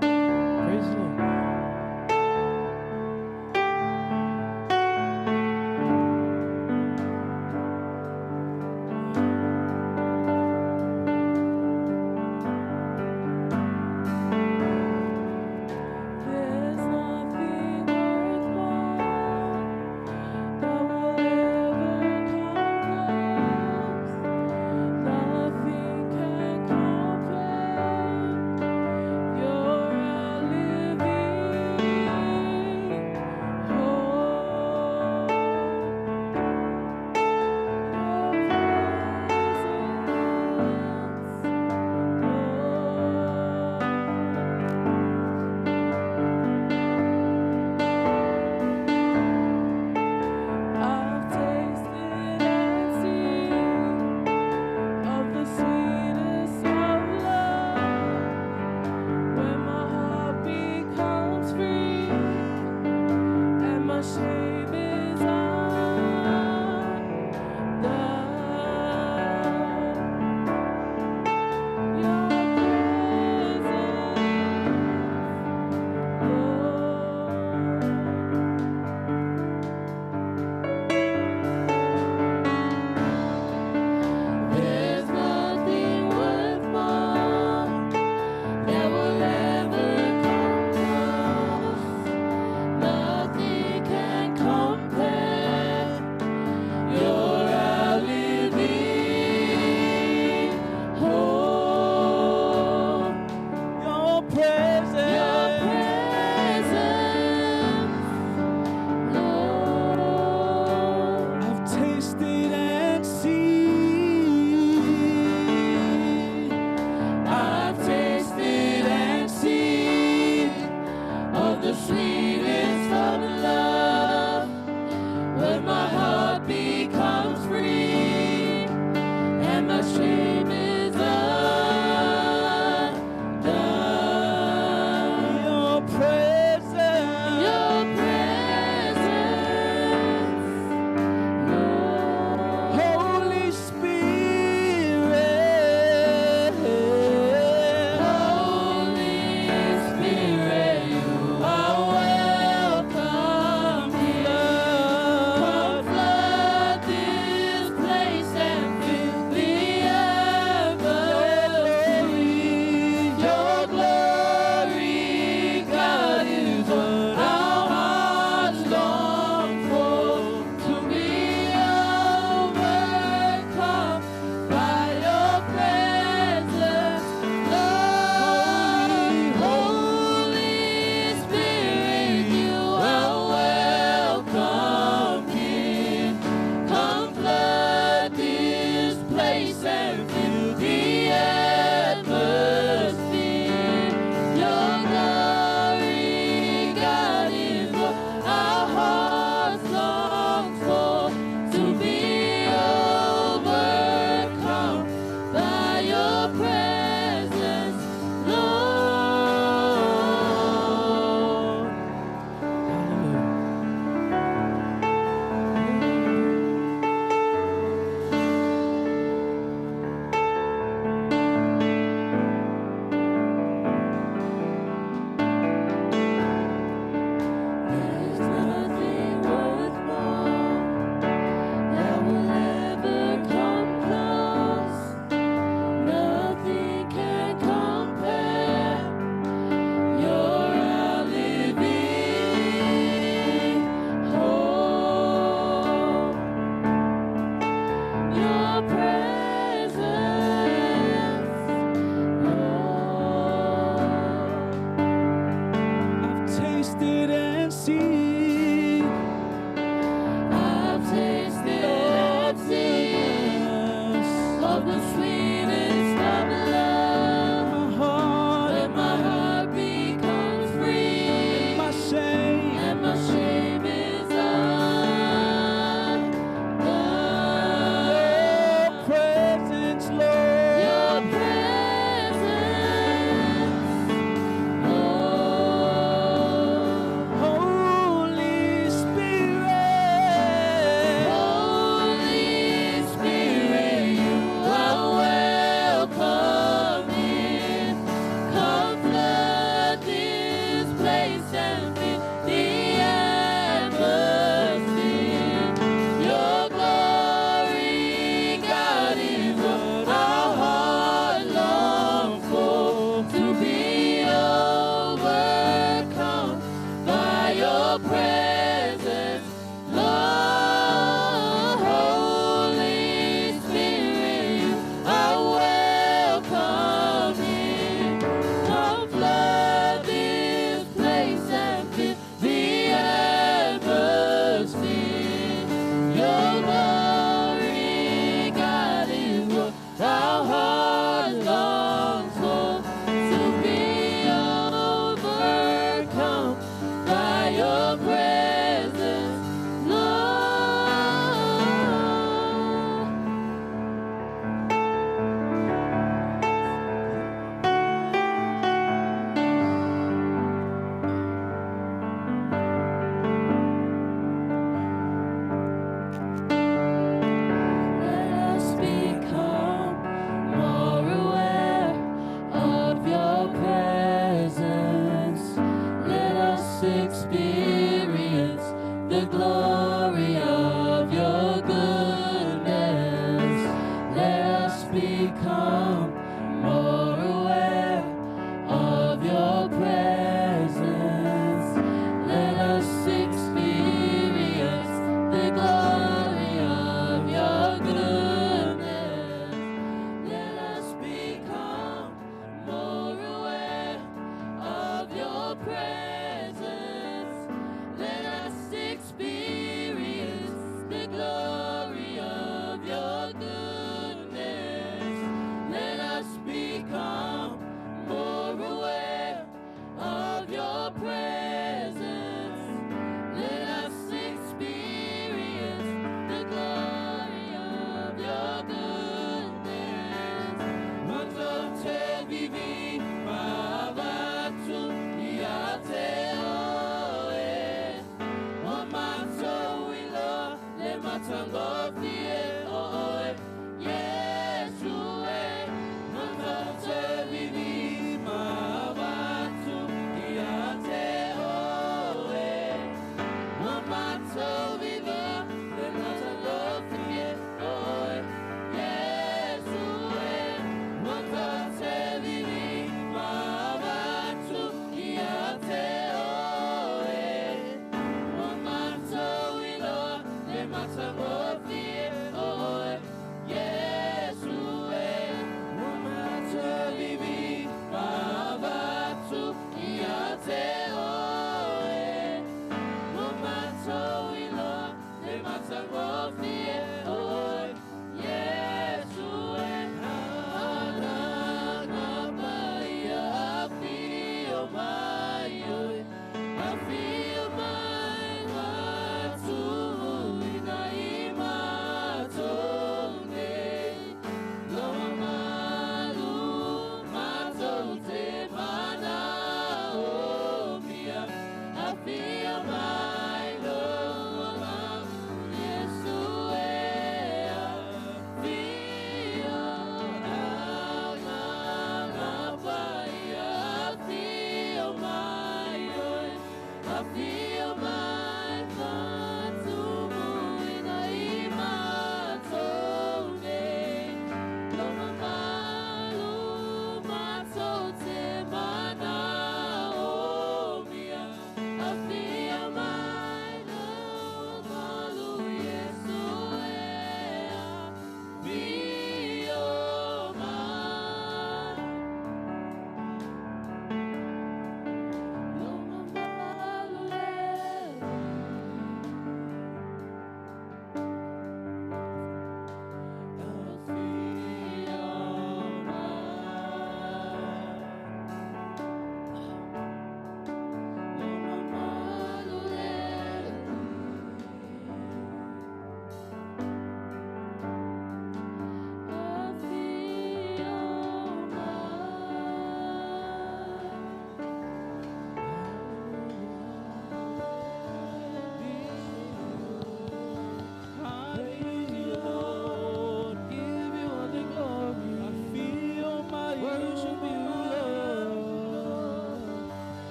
Praise the Lord. There's nothing worth more that will ever come close. Nothing can compare. tasted and seen. I've tasted and seen of the sweetest of love. My heart, When my heart becomes free, and my shame, and my shame is undone. Your presence, Lord. Your presence, Lord. Holy Spirit, Holy Spirit, you are welcome here. Come flood this place and fill the atmosphere. Your glory, God, is what our heart longs for. To be overcome by your presence, Lord. Holy Spirit, you are welcome here. Come flood this place and fill the atmosphere. Your glory, God, is what our heart longs for. To be overcome by your presence, Lord. Let us become more aware of your presence. Let us experience the glory of your goodness. Let us become more aware of your presence. Let us experience the glory of your goodness. Let us become more aware of your presence. Let us experience the glory of your goodness. Let us become more aware of your presence. Let us experience the glory of your goodness. Matate vivi mavatu iate oe. O mato ilo le matangofie oe. Yeshua. Matate vivi mavatu iate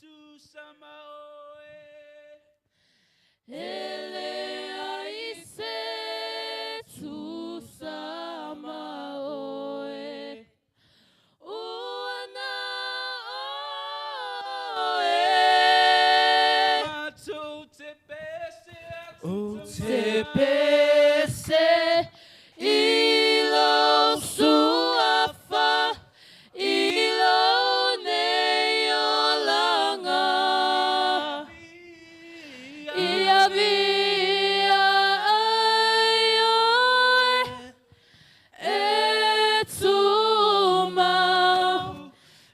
tu sama oe. Ele ai se tu sama oe. Uana oe. Matu te pese O Te pese ilo suafa ilo nei olanga ia via ai oe e tumau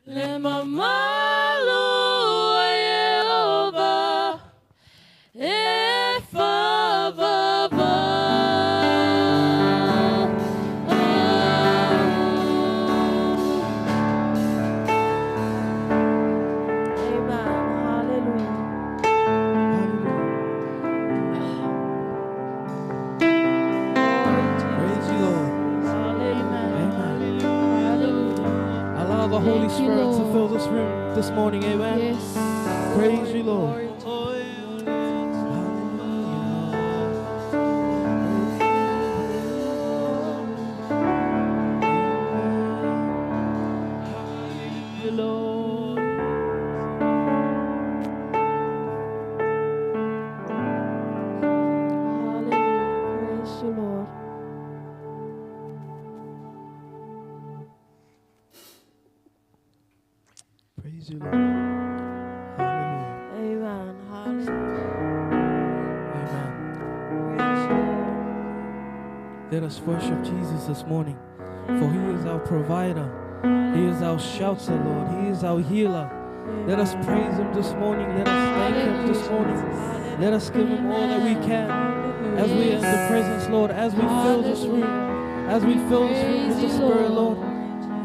le mamalu o Ieova e favava. Amen. Hallelujah. Praise you, Lord. Amen. Amen. Hallelujah. Allow the Holy Thank you, Spirit to Lord. fill this room this morning. Amen. Yes. Praise you, Lord. Glory to Hallelujah, Lord. Hallelujah. Praise you, Lord. Praise you, Lord. Hallelujah. Amen. Hallelujah. Amen. Praise you, Lord. Let us worship Jesus this morning, for he is our provider. He is our shelter, Lord. He is our healer. Let us praise him this morning. Let us thank him this morning. Let us give him all that we can as we are in the presence, Lord, as we fill this room, as we fill this room with the Spirit, Lord.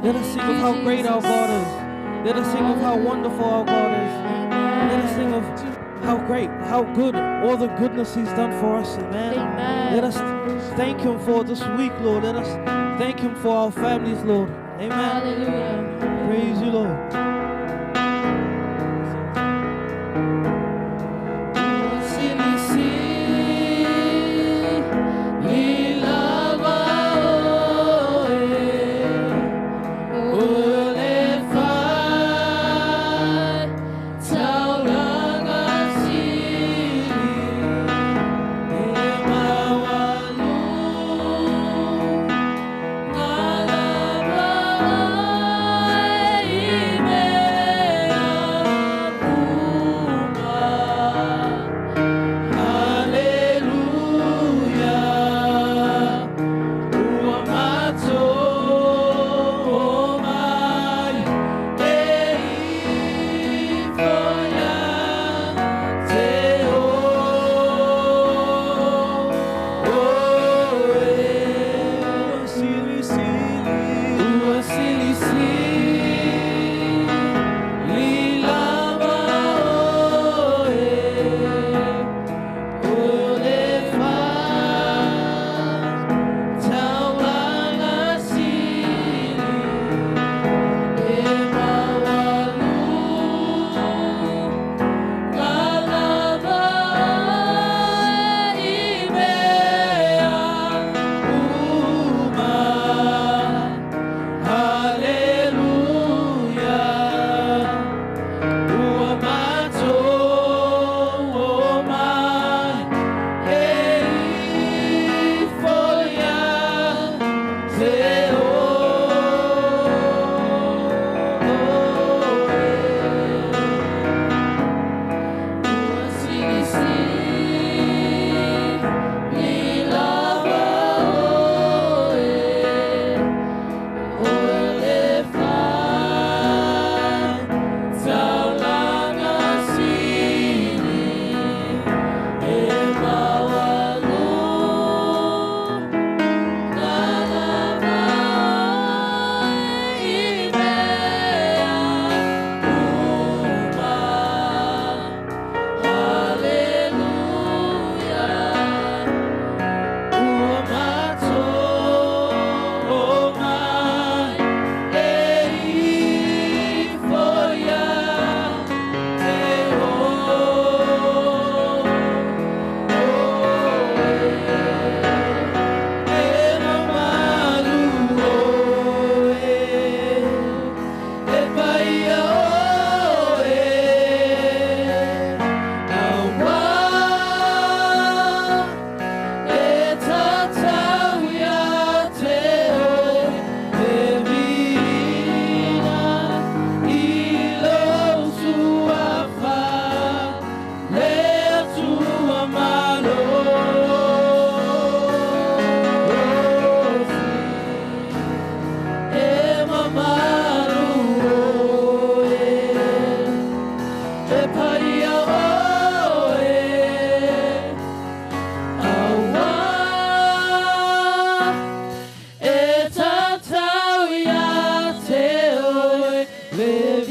Let us sing of how great our God is. Let us sing of how wonderful our God is. Let us sing of how great, how good, all the goodness he's done for us. Amen. Amen. Let us thank him for this week, Lord. Let us thank him for our families, Lord. Amen. Hallelujah. Praise you, Lord.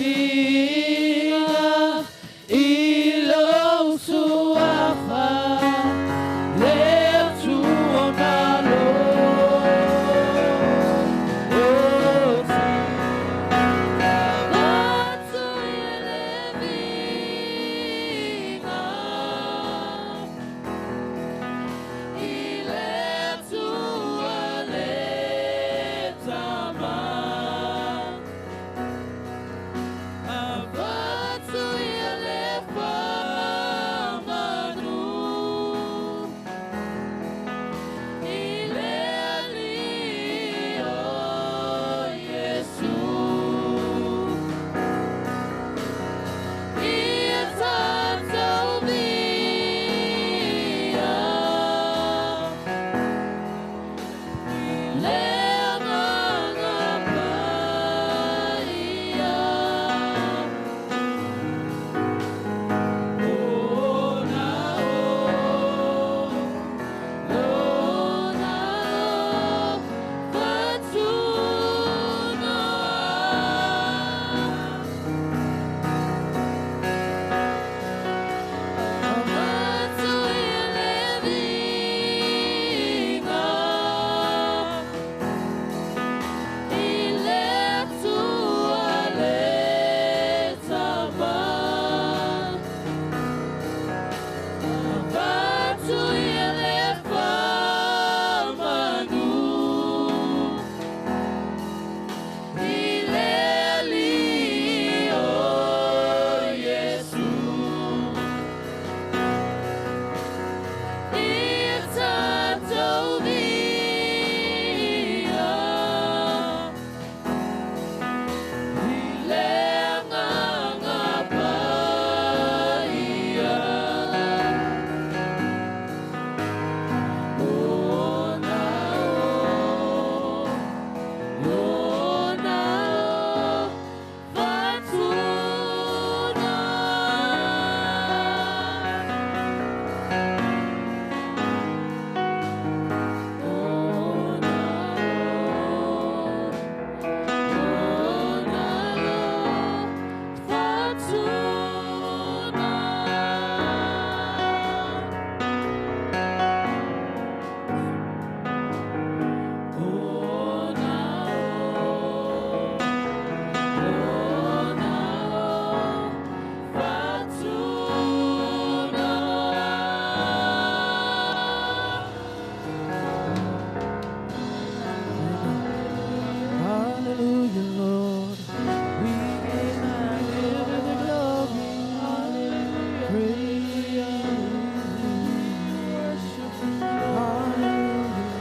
viiga i lou suafa le Atua malosi. Avatu i le viiga i le Atua le Tama. Avatu i le faamanu i le Alii o Iesu. Ia tatou viia le Agaga Paia. Ona o, lona o, fatunoa. Avatu i le viiga i le Atua le Tama. Avatu i le faamanu i le Alii o Iesu. Ia tatou viia i le Agaga Paia. Ona o, lona o, fatunoa. Ona o, lona o, fatunoa. Ona o, lona o, fatunoa. Hallelujah, Lord. We give you the glory. Hallelujah. Praise Hallelujah.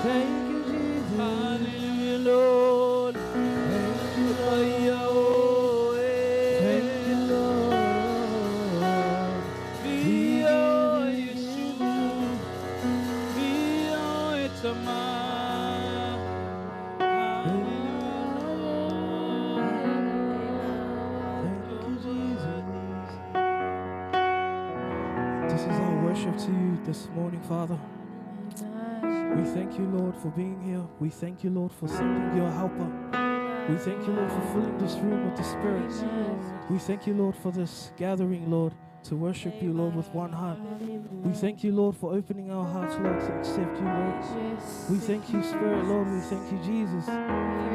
Thank you, Jesus. Hallelujah, Lord. Thank you, Lord. Thank you, Lord. Via Yesu, via Etama. Thank you, Jesus. This is our worship to you this morning, Father. We thank you, Lord, for being here. We thank you, Lord, for sending your helper. We thank you, Lord, for filling this room with the Spirit. We thank you, Lord, for this gathering, Lord, to worship you, Lord, with one heart. We thank you, Lord, for opening our hearts, Lord, to accept you, Lord. We thank you, Spirit, Lord. We thank you, Jesus.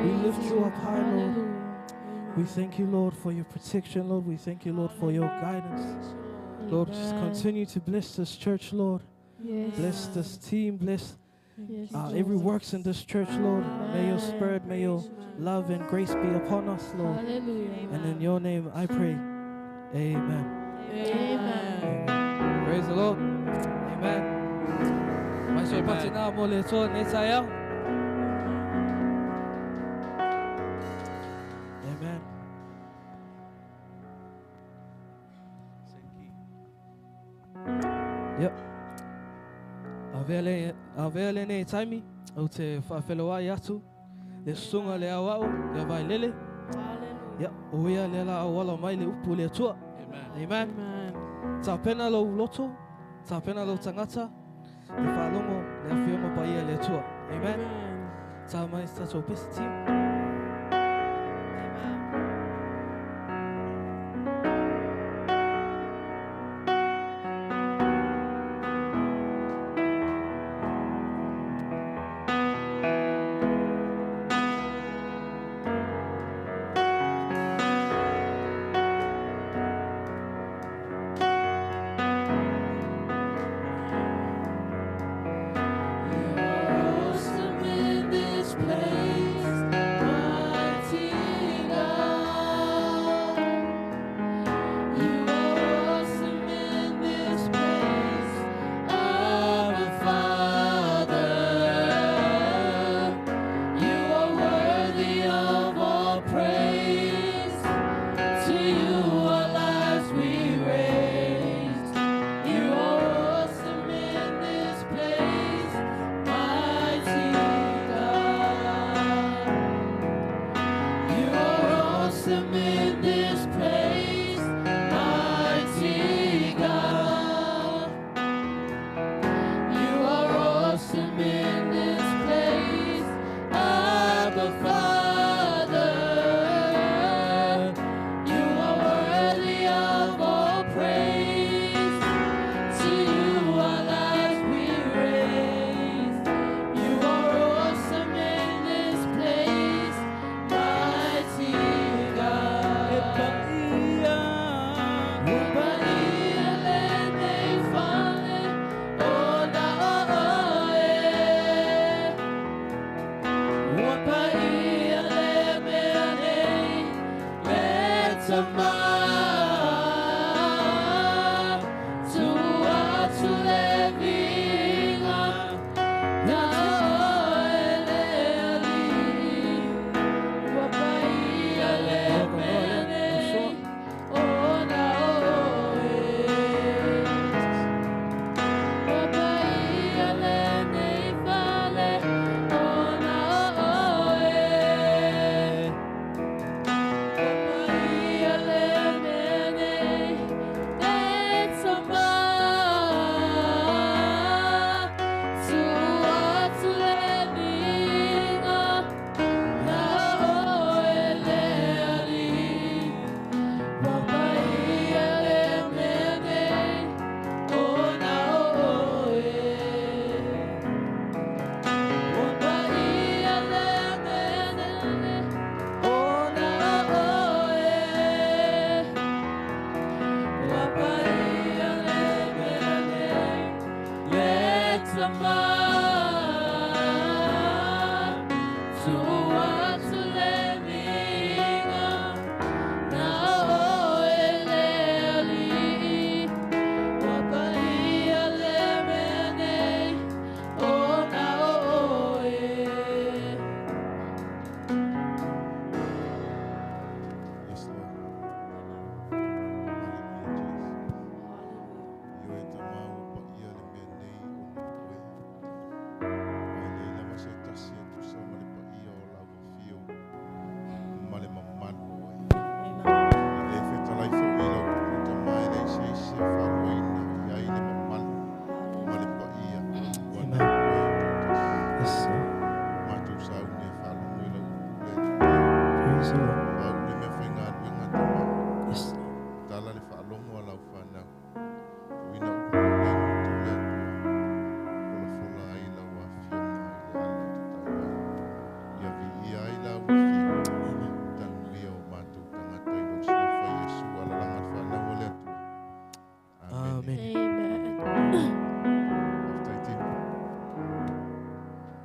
We lift you up high, Lord. We thank you, Lord, for your protection, Lord. We thank you, Lord, for your guidance. Lord, just continue to bless this church, Lord. Yes. Bless this team. Bless Yes, every works in this church, Lord. May your spirit, may your love and grace be upon us, Lord. Hallelujah. And in your name I pray. Amen. Amen. Praise the Lord. Amen. Mai so Amen. patina mo le toa nei taeao. Amen. Yep. Avea le nei taimi o te whawheloai atu le sunga le au au ia vai lele. Ia, o ia le la au mai le upu le atua. Amen. Amen. Tā pena lou loto, tā pena lou tangata, le whaalongo le awhionga pa ia le atua. Amen. Tā mai tātou best team. Amen. in this place, mighty God. You are awesome in this place, Abba Father. You are worthy of all praise. To you our lives we raise. You are awesome in this place, mighty God. Yes, Lord. Hallelujah, Jesus. Io e ta mau pa ia le mea nei o na oe. Mai le lava se tasi e tusa ma le pa ia o lau fio ma le mamalu o oe. Na e fetalai fo i lau puta mai le se se wharuaina i ai le mamalu ma le pa ia ua na oe e tōtasi. Yes, Lord. Mātou saune whalongo i lau upu le Praise the Lord. Wau le mea whainga luenga tama. Yes, Lord. Tala le whaalongo a lau whanau. Tuina upu le ngutu le atua. Fola fola ai lau afioga i le ala te tau ai. Ia vi ia ai lau afio. Amen. Tanuia o mātou tangata i lau suafa Iesu alalanga le whanau o le atua. Amen. Amen. Whaftai tino.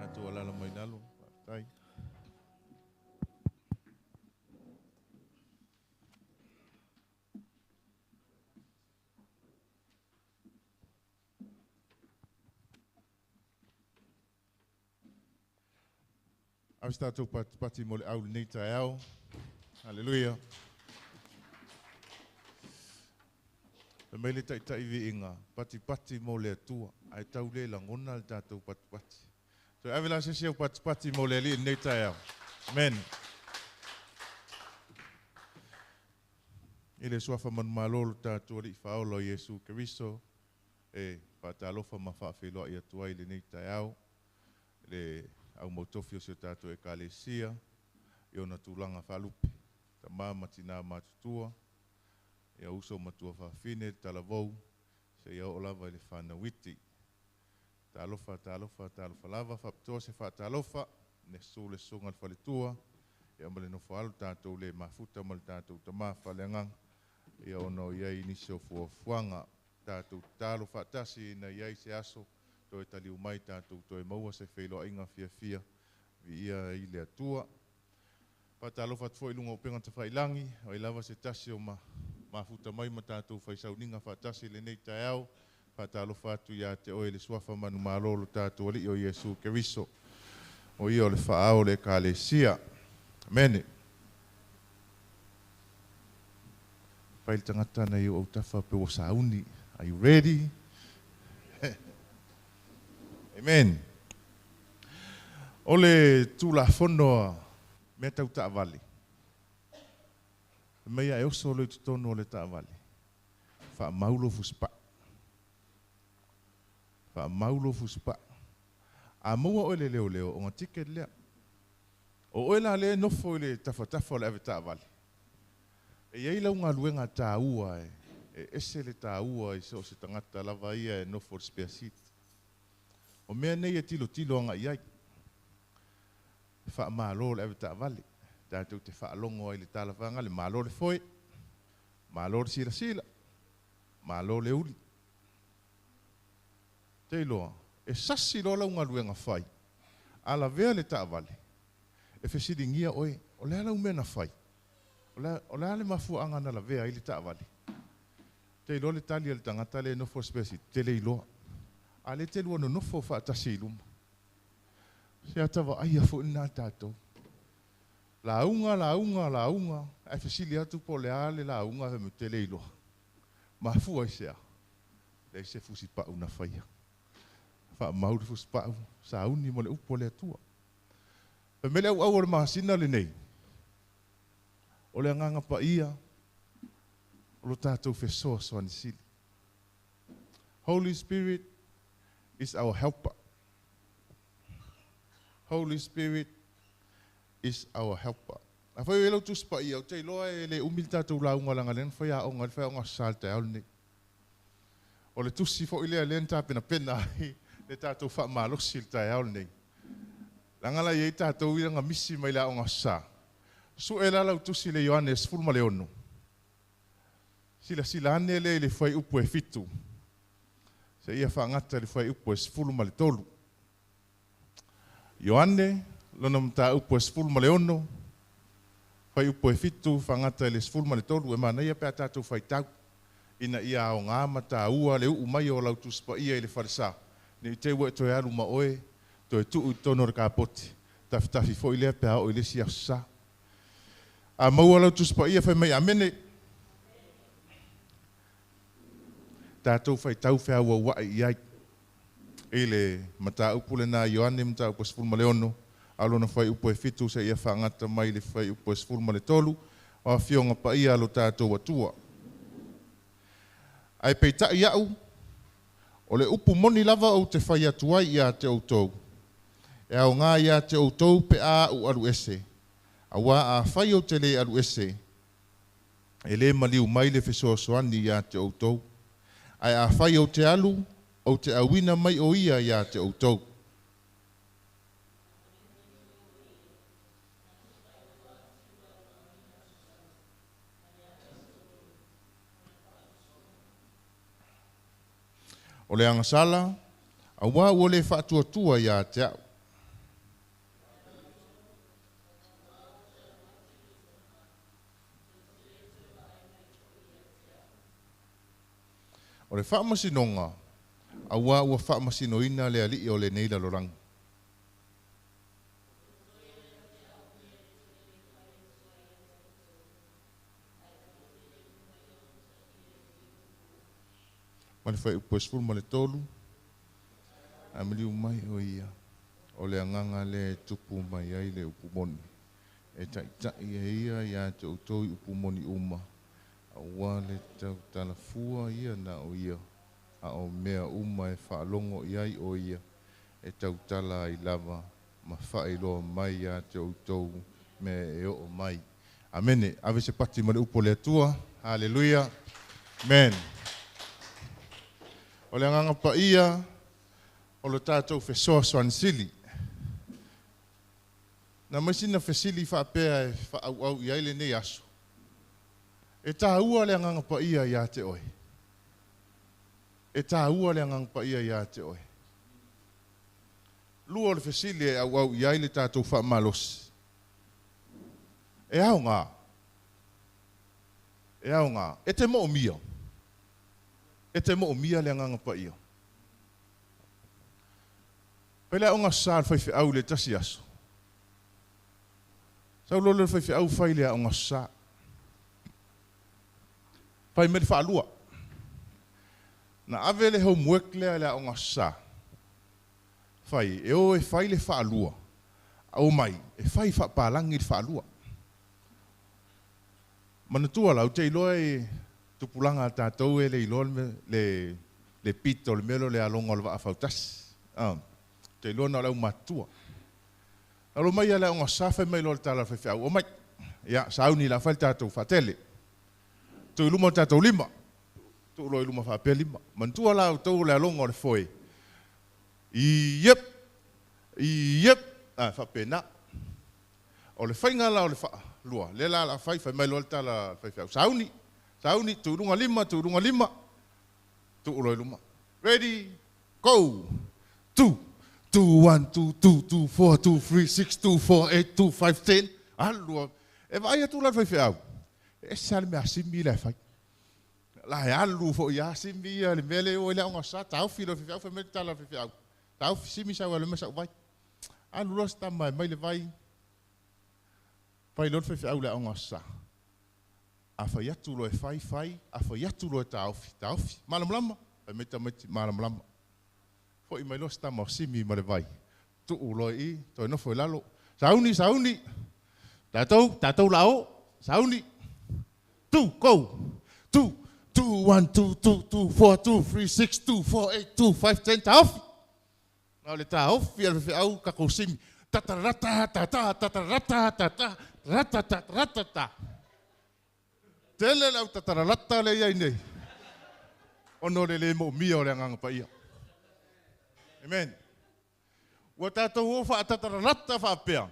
Atu alala mai lalo. Whaftai. Ave se tātou patipati mo le au lenei taeao. Hallelujah. Le mai le taitai viiga, patipati mo le Atua, ae tau le lagona le tatou patipati. So ave la se isi au patipati mo le Alii lenei taeao. Amen. I le suafa manumalo lo tatou Alii faaola o Iesu Keriso, e faatalofa ma faafeiloai atu ai lenei taeao, le au mautofi o si o tatou Ekalesia, i ona tulaga faalupe, tamā ma tinā matutua, ia uso matua faafine, talavou, seia oo lava i le fanauiti. Talofa, talofa, talofa lava, faapitoa se faatalofa, ne su le susuga le faletua, ia ma le nofo alo tatou le mafuta ma le tatou tamā faaleagaga, ia ona o iai nisi o fuafuaga, tatou tatalo faatasi ina iai se aso, toe taliu mai tatou toe maua se feiloaiga fiafia, viia ai le Atua. Faatalofa atu foi i luga o upega tafailagi, o ai lava se tasi o mafuta mai ma tatou faisauniga faatasi lenei taeao, faatalofa atu ia te oe le suafa manumalo lo tatou Alii o Iesu Keriso, o ia o le faaao o le Ekalesia. Amene. Fai le tagata na i ou autafa pe ua sauni. Are you ready? Amen. O le Tulafono a mea tau taavale. Mai e oso loa i totonu o le taavale, faamau lou fusipaa. Faamau lou fusipaa. A maua oe e le leoleo, o ga ticket lea. O oe la lea e nofo i le tafatafa o le avetaavale, e i ai lau galuega taua e ese le taua i so o se tagata lava ia e nofo i le spare seat. O mea nei e tilotilo agai i ai. Faamalo le avetaavale, tatou te faalogo ai i le tala faagale, malo le foe, malo le silasila, malo le uli. Te iloa, e sasi loa lau galuega fai, a lavea le taavale, e fesiligia oe, o le a lau mea na fai? O le a le mafuaaga na lavea ai le taavale? Te iloa le tali a le tagata lea e nofo i le spare seat, te le iloa. A lea te lua nonofo faatasi i luma. Se ata vaaia foi lena tatou. Lauga, lauga, lauga, ae fesili atu po o le a le lauga ae fai mai, te le iloa. Mafua i se a? Leai se fusipau na faia. Faamau le fusipau, sauni ma le upu a le Atua. Fai mai le auau o le masina lenei, o le agaga paia o lo tatou fesoasoani sili. Holy Spirit is our helper. Holy Spirit is our helper. Afai o i ai lau Tusi Paia, ou te iloa e le umi le tatou lauga leaga o lea na fai aoga ai le faiaoga Aso Sa i le taeao lenei. O le tusi foi lea lea na tapenapena ai le tatou faamalosi i le taeao lenei. Leaga la e i ai tatou ia na misi mai le aoga Aso Sa. Sue la lau tusi i le Ioane 16. Silasila ane lea i le fuaiupu e 7 seia faagata i le fuaiupu e 13. Ioane, lona mataupu e 16, fuaiupu e 7 faagata i le 13, e manaia pe a tatou faitau ina ia aoga ma taua le uu mai o lau Tusi Paia i le falesa, ne i te i ua e toe alu ma oe, toe tuu i totonu o le kapoti, tafitafi foi lea pe a oo i le isi aso sa. A maua lau Tusi Paia, fai mai Amene. Tatou faitau feauauai i ai i le mataupu lena Ioane mataupu e 16, a o lona fuaiupu e 7 seia faagata mai le fuaiupu e 13, o Afioga Paia a lo tatou Atua. Ae peitai au, o le upu moni lava ou te fai atu ai ia te outou, e aoga ia te outou pe a ou alu ese, auā afai ou te le alu ese, e lē maliu mai le fesoasoani ia te outou. Ae afai ou te alu, ou te auina mai o ia ia te outou. O le agasala, auā ua le faatuatua ia te au. O le faamasinoga, auā ua faamasinoina le alii o lenei lalolagi. Ma le fuaiupu e 13, Ae maliu mai o ia, o le agaga lea e tupu mai ai le upu moni, e taitai e ia ia te outou i upu moni uma, aua le tautalafua ia na o ia, a o mea uma e faalogo i ai o ia, e tautala ai lava ma faailoa mai ia te outou mea e oo mai. Amene. Ave se pati ma le upu a le Atua. Haleluia. Amen. O le agaga paia o lo tatou fesoasoani sili. Na mai sina fesili faapea e faaauau i ai lenei aso. E taua le agaga paia ia te oe? E taua le agaga paia ia te oe? Lua o le fesili e auau i ai le tatou faamalosi. E aoga. E aoga. E te moomia. E te moomia le agaga paia. Fai le aoga sa le faifeau i le tasi aso. Sau loa lea o le faifeau fai le aoga sa. Fai mai le faalua. Na ave le homework lea i le aoga sa. Fai, e o e fai le faalua, a omai e fai faapalagi le faalua. Manatua lau te iloa e tupulaga a tatou e le iloa le pito o le mea lea o le aloga o le vaa fautasi. Te iloa na o le aumatutua. Alo mai ia le aoga sa fai mai loa le tala a le faifeau, omai. Ia, sauni la fai le tatou faatele. Tuu i luma o tatou lima. Tuu loa i luma faapea lima. Manatua la outou o le aloga o le foe. Iep! Iep! Ah, faapena. O le faiga la o le faalua, lea la o le a fai, fai mai loa le tala a le faifeau, sauni, sauni, tuu i luga lima, tuu i luga lima, tuu loa i luma. Ready, go! 2, 2, 1, 2, 2, 2, 4, 2, 3, 6, 2, 4, 8, 2, 5, 10. Alu a. E vaai atu la le faifeau, e ese lava le mea a Simi la e fai. La e alu foi a Simi ia le mea lea e o ai le aoga sa, taofi loa le faifeau, fai mai le tala a le faifeau, taofi Simi sau e alu mai sau vai. Alu loa si tama e mai le vai, fai loa le faifeau i le aoga sa. A fai atu loa e fai, fai, a fai atu loa e taofi, taofi. Malamalama? Fai mai tamaiti, malamalama. Foi mai loa si tama o Simi ma le vai, tuu loa i i, toe nofo i lalo. Sauni, sauni! Tatou, tatou la o! Sauni! 2, go! 2, 2, 1, 2, 2, 2, 4, 2, 3, 6, 2, 4, 8, 2, 5, 10, taofi! Na o le taofi a le faifeau tatou simi, tatarata tata tatarata tata ratata ratata. Tele le au tataralata lea i ai nei ona o le le moomia o le Agaga Paia. Amen. Ua tatou o faatataralata faapea,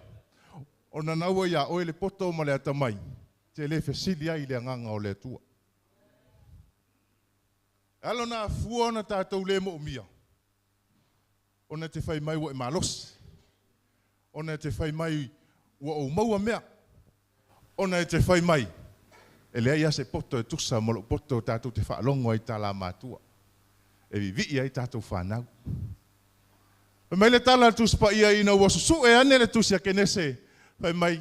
ona naua ia oe le poto ma le atamai, te le fesili ai i le Agaga o le Atua. E ala ona afua ona tatou le moomia, ona e te fai mai ua e malosi, ona e te fai mai ua ou maua mea, ona e te fai mai e leai lava se poto e tusa ma lou poto tatou te faalogo ai i tala matua, e vivii ai tatou fanau. Fai mai le tala a le Tusi Paia ina ua susue ane le Tusi a Kenese, fai mai,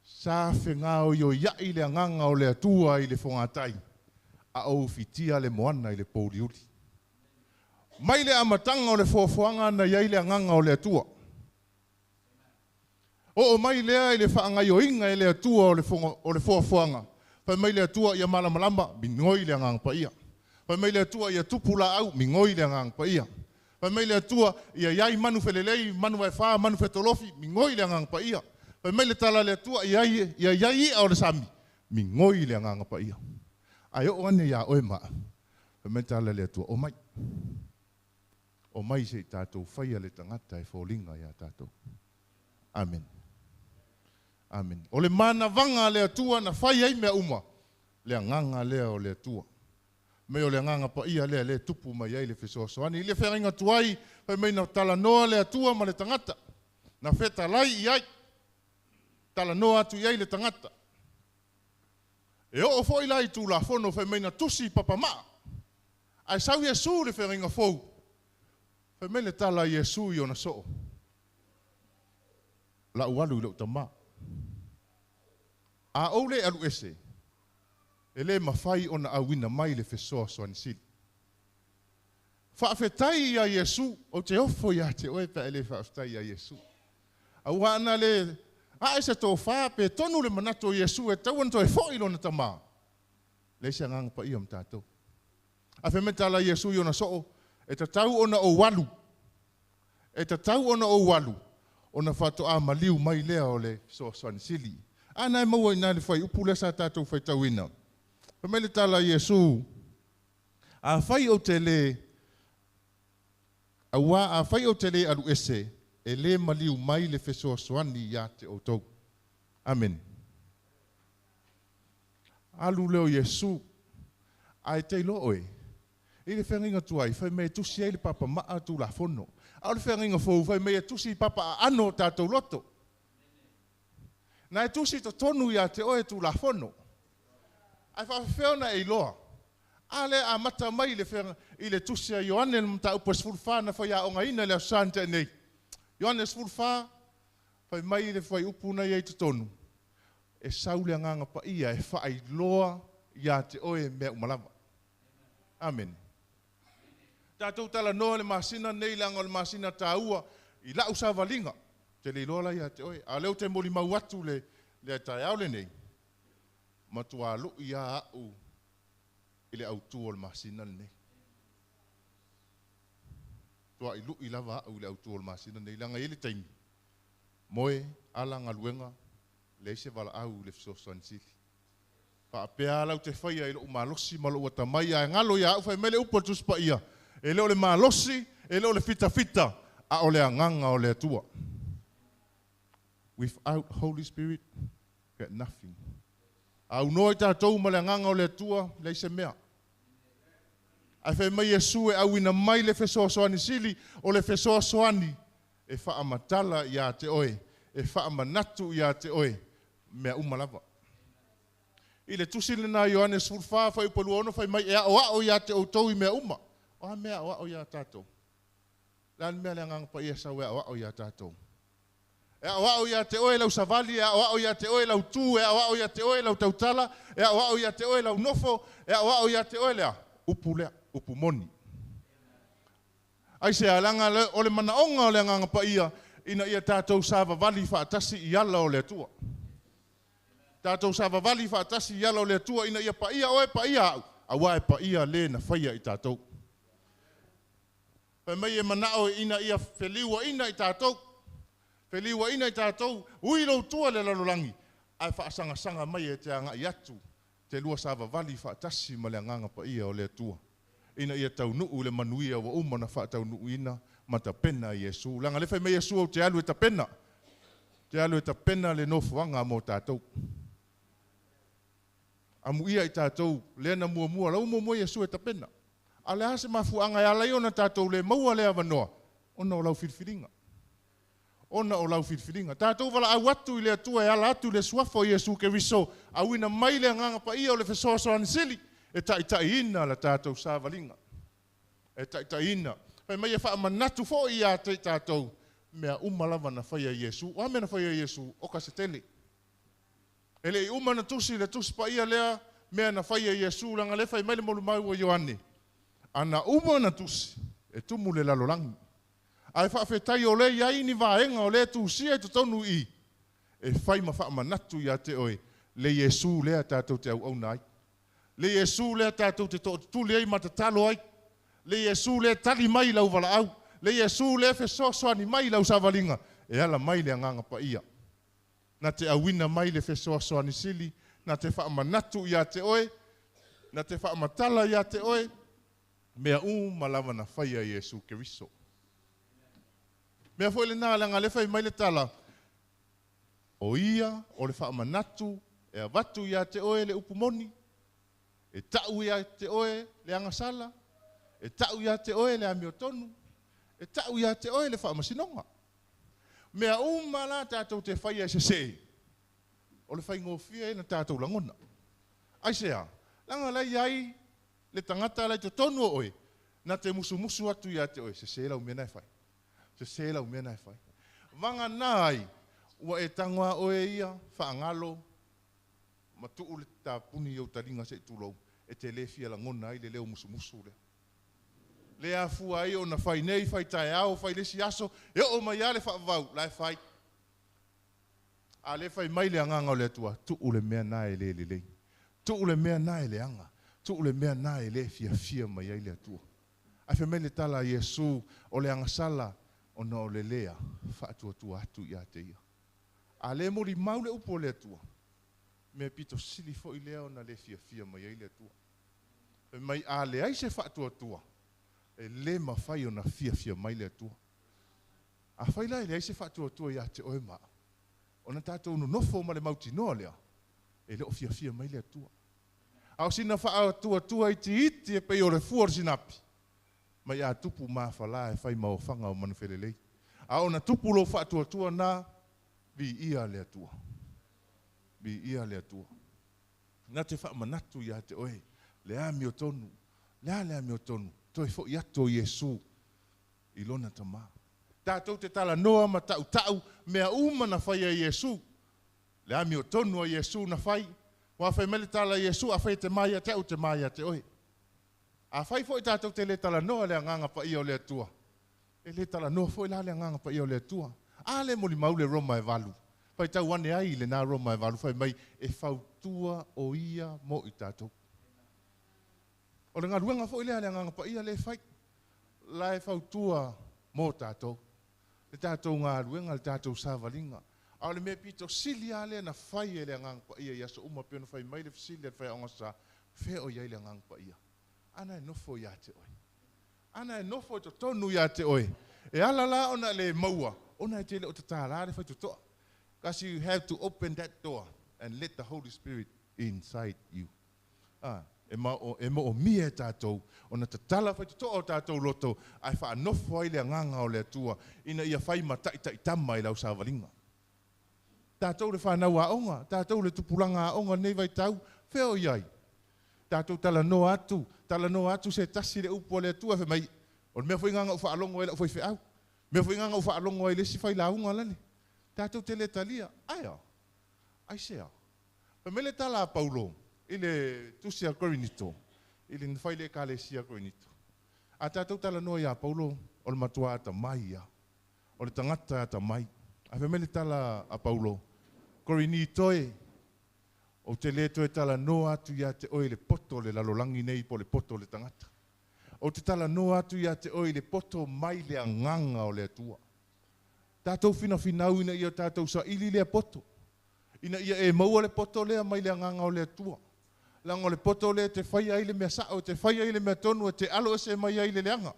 Sa fegaoioiai le agaga o le Atua i le fogatai, a o ufitia le moana i le pouliuli. Mai le amataga o le foafoaga na i ai le agaga o le Atua. Oo mai lea i le faagaioiga e le Atua o le foafoaga. Fai mai le Atua ia malamalama, migoi le Agaga Paia. Fai mai le Atua ia tupu laau, migoi le Agaga Paia. Fai mai le Atua ia i ai manu felelei, manu vaefa, manu fetolofi, migoi le Agaga Paia. Fai mai le tala a le Atua ia i ai i'a o le sami, migoi le Agaga Paia. Ae oo ane iā oe ma au. Fai mai le tala a le Atua, omai. Omai se i tatou faia le tagata e foliga iā tatou. Amen. Amen. O le manavaga a le Atua na fai ai mea uma, le agaga lea o le Atua. Mei o le Agaga Paia lea lea e tupu mai ai le fesoasoani. I le feagaiga tuai, fai mai na talanoa le Atua ma le tagata, na fetalai i ai, talanoa atu i ai le tagata. E oo foi la i Tulafono, fai mai na tusi i papamaa, ae sau Iesu i le feagaiga fou, fai mai le tala a Iesu i ona soo, Lau alu i lou tama. A ou le alu ese, e le mafai ona auina mai le fesoasoani sili. Faafetai ia Iesu, ou te ofo ia te oe pe a e le faafetai ia Iesu. Aua ana le ae se tofa pe tonu le manatu o Iesu e tatau ona toe foi lona tama, leai se agaga paia ma tatou. Ae fai mai tala Iesu i ona soo, e tatau ona ou alu, e tatau ona ou alu, ona faatoa maliu mai lea o le fesoasoani sili. A na e maua i ina le fuaiupu lea sa tatou faitauina. Fai mai le tala a Iesu, Afai ou te le, auā afai ou te le alu ese, e le maliu mai le fesoasoani iā te outou. Amene. Alu lea o Iesu, ae te iloa oe, i le feagaiga tuai, fai mai e tusi ai le papa maa Tulafono. A o le feagaiga fou, fai mai e tusi i papa aano o tatou loto. Na e tusi i totonu iā te oe Tulafono. Ae faafefea ona e iloa? A lea e amata mai i le feaga, i le tusi a Ioane le mataupu e 14 na faiaogaina i le Aso Sa na tea nei. Ioane 14, fai mai le fuaiupu na i ai i totonu, E sau le Agaga Paia e faailoa iā te oe mea uma lava. Amene. Tatou talanoa i le masina lenei leaga o le masina taua i la'u savaliga. Ou te le iloa la ia te oe, a o lea ou te molimau atu le taeao lenei. Matua lu'i ia a'u i le autū o le masina lenei. Tua'i lu'i lava a'u i le autū o le masina lenei. Leaga e i ai le taimi, moe, ala, galuega, leai se valaau i le fesoasoani sili. Faapea lava lau te faia i lo'u malosi ma lo'u atamai, ae galo ia a'u fai mai le upu a le Tusi Paia, e le o le malosi, e le o le fitafita, a o le agaga o le Atua. Without Holy Spirit, got nothing. A aunoa i tatou ma le agaga o le Atua, leai se mea. Ae fai mai Iesu e auina mai le fesoasoani sili, o le fesoasoani e faamatala ia te oe, e faamanatu ia te oe, mea uma lava. I le tusi lena a Ioane 14, fuaiupu 26 fai mai e aoao ia te outou i mea uma. O a mea e aoao ia tatou? O le a le mea a le Agaga Paia e sau e aoao ia tatou? E aoao ia te oe lau savali, e aoao ia te oe lau tu, e aoao ia te oe lau tautala, e aoao ia te oe lau nofo, e aoao ia te oe le a? Upu lea, upu moni. Aisea? Leaga o le manaoga o le Agaga Paia ina ia tatou savavali faatasi i ala o le Atua. Tatou savavali faatasi i ala o le Atua ina ia paia oe, paia au, aua e paia le na faia i tatou. Fai mai e manao ina ia feliuaina i tatou, feliuaina i tatou, ui lou tua i le lalolagi, ae faasagasaga mai e te agai atu te lua savavali faatasi ma le Agaga Paia o le Atua, ina ia taunuu i le manuia ua uma ona faataunuuina ma tapena e Iesu. Leaga o lea fai mai Iesu ou te alu e tapena, ou te alu e tapena le nofoaga mo tatou. Amuia i tatou lea na muamua, la ua muamua Iesu e tapena. A o le a se mafuaaga e ala ai ona tatou le maua lea avanoa? Ona o lau filifiliga. Ona o lau filifiliga. Tatou valaau atu i le Atua e ala atu i le suafa o Iesu Keriso, auina mai le Agaga Paia o le fesoasoani sili e taitaiina la tatou savaliga. E taitaiina. Fai mai e faamanatu foi ia te i tatou mea uma lava na faia e Iesu. O a mea na faia e Iesu? Oka se tele. E le i uma na tusi le Tusi Paia lea mea na faia e Iesu, leaga lea fai mai le molimau a Ioane, ana uma na tusi, e tumu le lalolagi. Ae faafetai o lea e i ai ni vaega o lea e tusia i totonu i i, e fai ma faamanatu ia te oe le Iesu lea tatou te auauna ai. Le Iesu lea tatou te tootutuli ai ma tatalo ai. Le Iesu lea e tali mai i lau valaau. Le Iesu lea e fesoasoani mai i lau savaliga, e ala mai le Agaga Paia. Na te auina mai le fesoasoani sili, na te faamanatu ia te oe, na te faamatala ia te oe, mea uma lava na faia e Iesu Keriso. Mea foi lena, leaga lea fai mai le tala, o ia o le faamanatu e avatu ia te oe le upu moni, e ta'u ia te oe le agasala, e ta'u ia te oe le amiotonu, e ta'u ia te oe le faamasinoga. Mea uma la tatou te faia e sesē, o le faigofie ia na tatou lagona. Aisea? Leaga la e i ai le tagata la i totonu o oe, na te musumusu atu ia te oe, sesē lau mea na e fai. Sesē lau mea na e fai. Vagana ai, ua e tago a oe ia, faagalo, ma tuu le tapuni i ou taliga se i tulou, e te le fia lagona ai le leo musumusu lea. Le afua ai ona fai nei, fai taeao, fai le isi aso, e oo mai lava le faavavau, la e fai. A lea fai mai le Agaga o le Atua, tuu le mea na e le lelei. Tuu le mea na e leaga. Tuu le mea na e le fiafia mai ai le Atua. Ae fai mai le tala a Iesu, o le agasala ona o le lea faatuatua atu ia te ia. A le molimau le upu o le Atua, mea pito sili foi lea ona le fiafia mai ai le Atua. Fai mai, a leai se faatuatua, e le mafai ona fiafia mai le Atua. Afai la e leai se faatuatua ia te oe ma au, ona tatou nonofo ma le mautinoa lea, e le o fiafia mai le Atua. A o sina faatuatua itiiti e pei o le fua o le sinapi, mai a tupu mafala e fai ma ofaga o manufelelei. A ona tupu lou faatuatua na, viia le Atua. Viia le Atua. Na te faamanatu ia te oe, le amiotonu, le a le amiotonu, toe foi atu o Iesu i lona Tama. Tatou te talanoa ma tautau mea uma na faia e Iesu. Le amiotonu a Iesu na fai. Ua fai mai le tala a Iesu, afai e te ma ia te au, ou te ma ia te oe. Afai foi tatou te le talanoa le Agaga Paia o le Atua, e le talanoa foi la le Agaga Paia o le Atua. A le molimau le Roma e 8, Faitau ane ai i lenā Roma e 8 fai mai e fautua o ia mo i tatou. O le galuega foi lea a le Agaga Paia lea e fai. La e fautua mo tatou. Le tatou galuega, le tatou savaliga. A o le mea pito sili lava lea na fai e le Agaga Paia i aso uma pei ona fai mai le fesili a le faiaoga sa, fea o i ai le Agaga Paia? Ana e nofo ia te oe. Ana e nofo i totonu ia te oe. E ala la ona e le maua, ona e te le o tatala le faitotoa. Because you have to open that door and let the Holy Spirit inside you. A, e, ma o, e moomia e tātou, ona tatala faitotoa o tātou loto, ae faanofo ai le agaga o le Atua, ina ia fai ma taitaitama i lau savaliga. Tātou le whanau aoga, tātou le tupulaga aoga nei vaitau, fea o i ai. Tātou talanoa atu se tasi le upu a le Atua, fai mai, o le mea foi nganga o whaalongo e lau faifeau. Mea foi nganga o whaalongo ai le si whai launga lale. Tātou te le talia, ai a, ai se a. Fai mai le tala a Paulo, i le tusi a Korinito, i le whai le ekalesia Korinito. A tātou talanoa ia Paulo, o le matua ata mai ia, o le tangata ata mai. A fai mai le tala a Paulo, Korinito e, o te le toe talanoa atu ia te oe le poto le lalolangi nei po le poto le tangata. O te talanoa atu ia te oe le poto mai le agaga o le Atua. Tātou finafinau ina ia tātou saili lea poto. Ina ia e maua le poto lea mai le agaga o le Atua. Leaga o le poto lea te fai ai le mea sao, te fai ai le mea tonu, e te alo ese mai ai le leaga.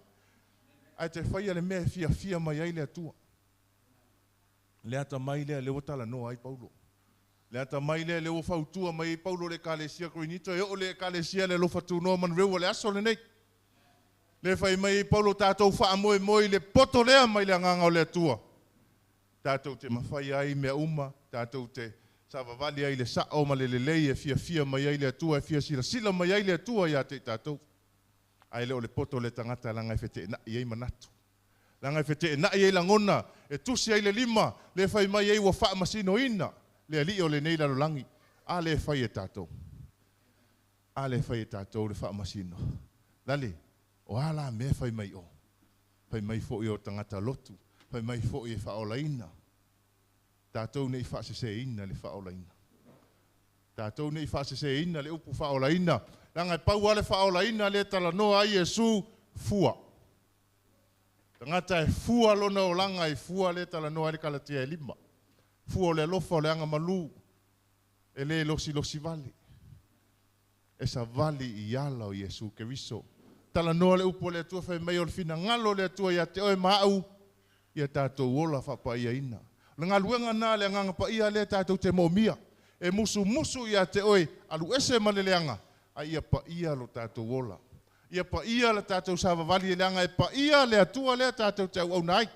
Ae te fai le mea e fiafia mai ai le Atua. Le ata mai lea le ua talanoa ai Paulo. Le ata mai lea le ua fautua mai ai Paulo le ekalesia Korinito, e oo le ekalesia le alofa tunoa manureua le aso lenei. Le fai mai ai Paulo tātou faamoemoe i le poto lea mai le agaga o le Atua. Tātou te mawhai ai mea uma, tātou te savavali ai le sao ma le lelei e fiafia mai ai le Atua, e fia silasila mai ai le Atua ia te i tātou. Ai le o le poto le tangata langa e whete i ai manatu. Langa e whete i ai langona, e tusi ai le lima, le fai mai ai ua whaamasino ina, le ali o le nei lalolangi, a le fai e tātou. A le fai e tātou le whaamasino. Lale, o ala me fai mai o. Fai mai fo i o tangata lotu, fai mai fo i e whaolaina. Tātou nei whaasese ina le whaolaina. Tātou nei whaasese ina le upu whaolaina. Langa e pau ale whaolaina le talanoa ai Iesu fua. Tangata e fua lona o langa e fua le talanoa ai le kalatia e lima. Fua o le alofa o le anga malu. E le losi losi vale. E sa vali i ala o Iesu Keriso. Talanoa le upu o le Atua fai mai o le finagalo o le Atua ia te oe ma au ia tātou ola whapaia ina. Le ngaluenga nā le agaga paia lea tātou te moomia. E musumusu ia te oe alu ese ma le leaga, a ia paia lo tātou ola. Ia paia le tātou savavali e leaga e paia le Atua lea tātou te auauna ai.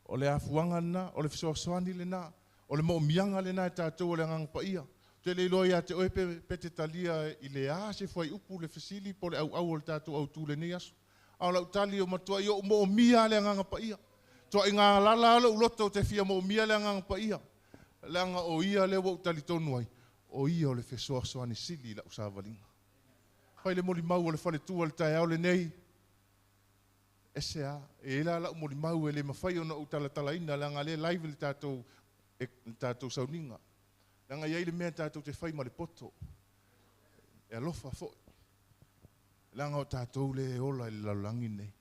O le afuaga lena, o le fesoasoani lena, o le moomiaga lena e tātou o le agaga paia. Te le iloa ia te oe pe te talia i le a se fuaiupu le fesili po le auau o le tātou autū lenei aso. A o lau tali o matua i o moomia le agaga paia. Toa i ngā lala alo uloto o te fia moomia le agaga paia. Leaga o ia le ua ou talitonu ai. O ia o le fesoasoani sili i lau savaliga. Fai le molimau o le faletua le taeao lenei. E se a, e ila lau molimau e le mawhai ona ou talatalaina leaga le live le tātou, e, le tātou sauniga. Leaga iai le mea tātou te fai ma le poto. E alofa foi. Leaga o tātou le ola i le lalolagi nei.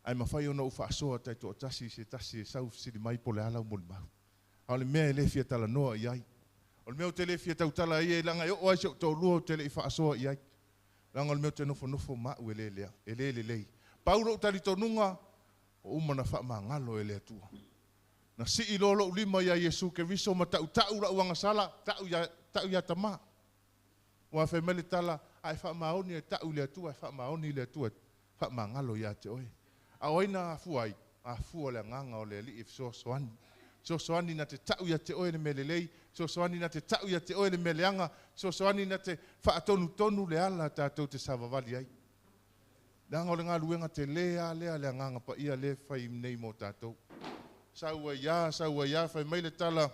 Ai mawhai ona ou whaasoa tai toa tasi se tasi e sau sili mai po le ala o molimau. A o le mea e le fia talanoa i ai. O le mea o te le fia tautala i ai, leaga e oo ai si ou toalua o te le i faasoa i ai. Leaga o le mea o te nofonofo ma'u e le lea, e le lelei. Pau lou talitonuga, o uma na faamagalo e le Atua. Na sii loa lou lima ia Iesu Keriso ma tautau lau agasala, ta'u ia tamā. Ua fai mai le tala, a e faamaoni e ta'u i le Atua, e faamaoni i le Atua, faamagalo ia te oe. A o ai na afua ai, afua le agaga o le Alii e fesoasoani. Fesoasoani na te ta'u ia te oe le mea lelei, fesoasoani na te ta'u ia te oe le mea leaga, fesoasoani na te faatonutonu le ala tātou te savavali ai. Leaga o le galuega te lē a lea le agaga paia le fai nei mo tātou. Sau ai ia, sau ai ia, fai mai le tala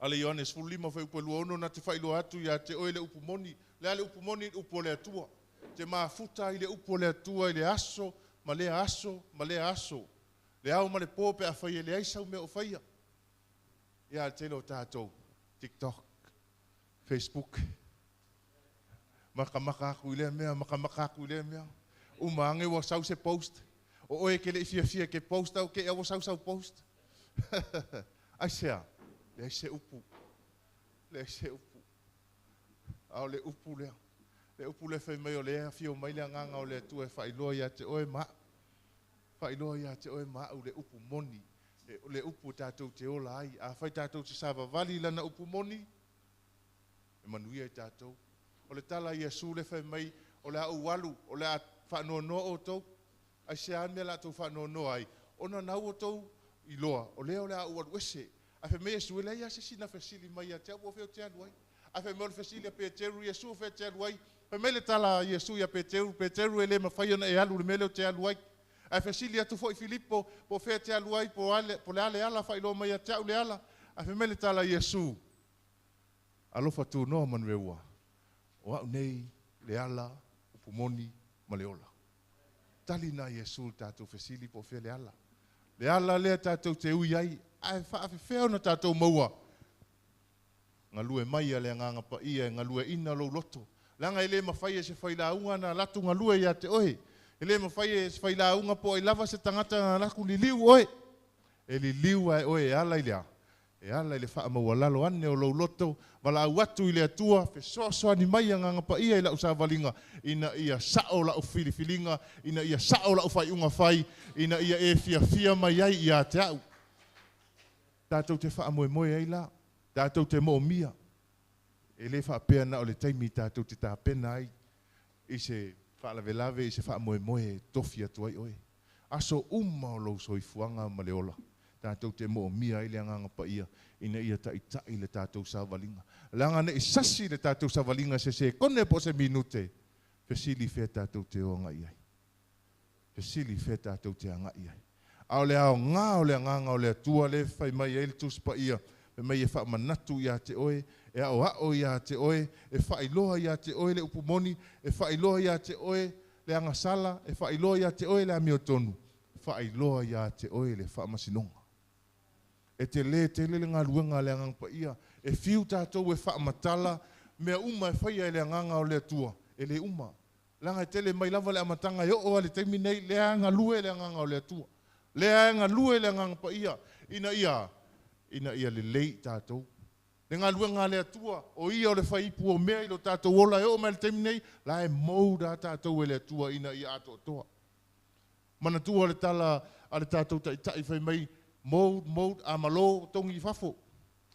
a le Ioane 15 fai upu e 26 na te faailoa atu ia te oe le upu moni. Le a le upu moni le upu o le Atua. Te mafuta i le upu o le Atua i le aso, ma lea aso, ma lea aso. Le ao ma le pō pe a fai e leai sau mea o faia. Ia le tele o tatou, TikTok, Facebook, makamaka aku i lea mea, makamaka aku i lea mea. Uma age ua sau se post. O oe e te le i fiafia e te post au te i a ua sau sau post. Aisea? Leai se upu. Leai se upu. A o le upu lea. Le upu lea fai mai o lea e afio mai le Agaga o le Atua e faailoa ia te oe ma au. Faailoa ia te oe ma au le upu moni. Le upu tatou te ola ai. Afai tatou te savavali i lana upu moni, e manuia i tatou. O le tala a Iesu lea fai mai, o le a ou alu, o le a faanoanoa outou. Aisea le mea o le a outou faanoanoa ai? Ona na ua outou iloa, o lea o le a ou alu ese. Ae fai mai Iesu, e leai lava se isi na fesili mai ia te au po o fea ou te alu ai. Ae fai mai o le fesili a Peteru, Iesu o fea e te alu ai? Fai mai le tala a Iesu ia Peteru, Peteru e le mafai ona e alu i le mea lea ou te alu ai. Ae fesili atu foi Filipo, po o fea e te alu ai, po o le a le ala, faailoa mai ia te au le ala. Ae fai mai le tala a Iesu, Alofa tunoa manueua, o au nei le ala, upu moni ma le ola. Tali na Iesu i le tatou fesili po o fea le ala. Le ala lea tatou te ui ai, ae faafefea ona tatou maua? Galue mai a le Agaga Paia e galueaiina lou loto. Leaga e le mafai e se failauga ona alu atu galue ia te oe. E le mafai e se failauga po o ai lava se tagata ona alu atu liliu oe. E liliu lava e oe e ala i le a? E ala i le faamaualalo ane o lou loto, valaau atu i le Atua, fesoasoani mai Agaga Paia i lau savaliga, ina ia sao lau filifiliga, ina ia sao lau faaiuga fai, ina ia e fiafia mai ai ia te au. Tatou te faamoemoe ai la, tatou te moomia. E le faapea na o le taimi tatou te tapena ai i se faalavelave, i se faamoemoe e tofi atu ai oe. Aso uma o lou soifuaga ma le ola, tatou te moomia ai le Agaga Paia ina ia taitai le tatou savaliga. Leaga ne i sasi le tatou savaliga se sekone po o se minute, fesili fea tatou te o agai ai. Fesili fea tatou te agai ai. A o le aoga o le Agaga o le Atua lea e fai mai ai le Tusi Paia, fai mai e faamanatu ia te oe, e aoao ia te oe, e faailoa ia te oe le upu moni, e faailoa ia te oe le agasala, e faailoa ia te oe le amiotonu, faailoa ia te oe le faamasinoga. E tele tele le galuega a le Agaga Paia, e fiu tatou e faamatala mea uma e faia e le Agaga o le Atua, e le uma. Leaga e tele mai lava le amataga e oo lava i le taimi nei, lea e galue le Agaga o le Atua. Lea e galue le Agaga Paia ina ia, ina ia lelei tatou. Le galuega a le Atua, o Ia o le faiipu o mea i lo tatou ola e oo mai i le taimi nei, la e mould a tatou e le Atua ina ia atoatoa. Manatua le tala a le tatou Taitai fai mai, mould, mould, a malo, togi i fafo.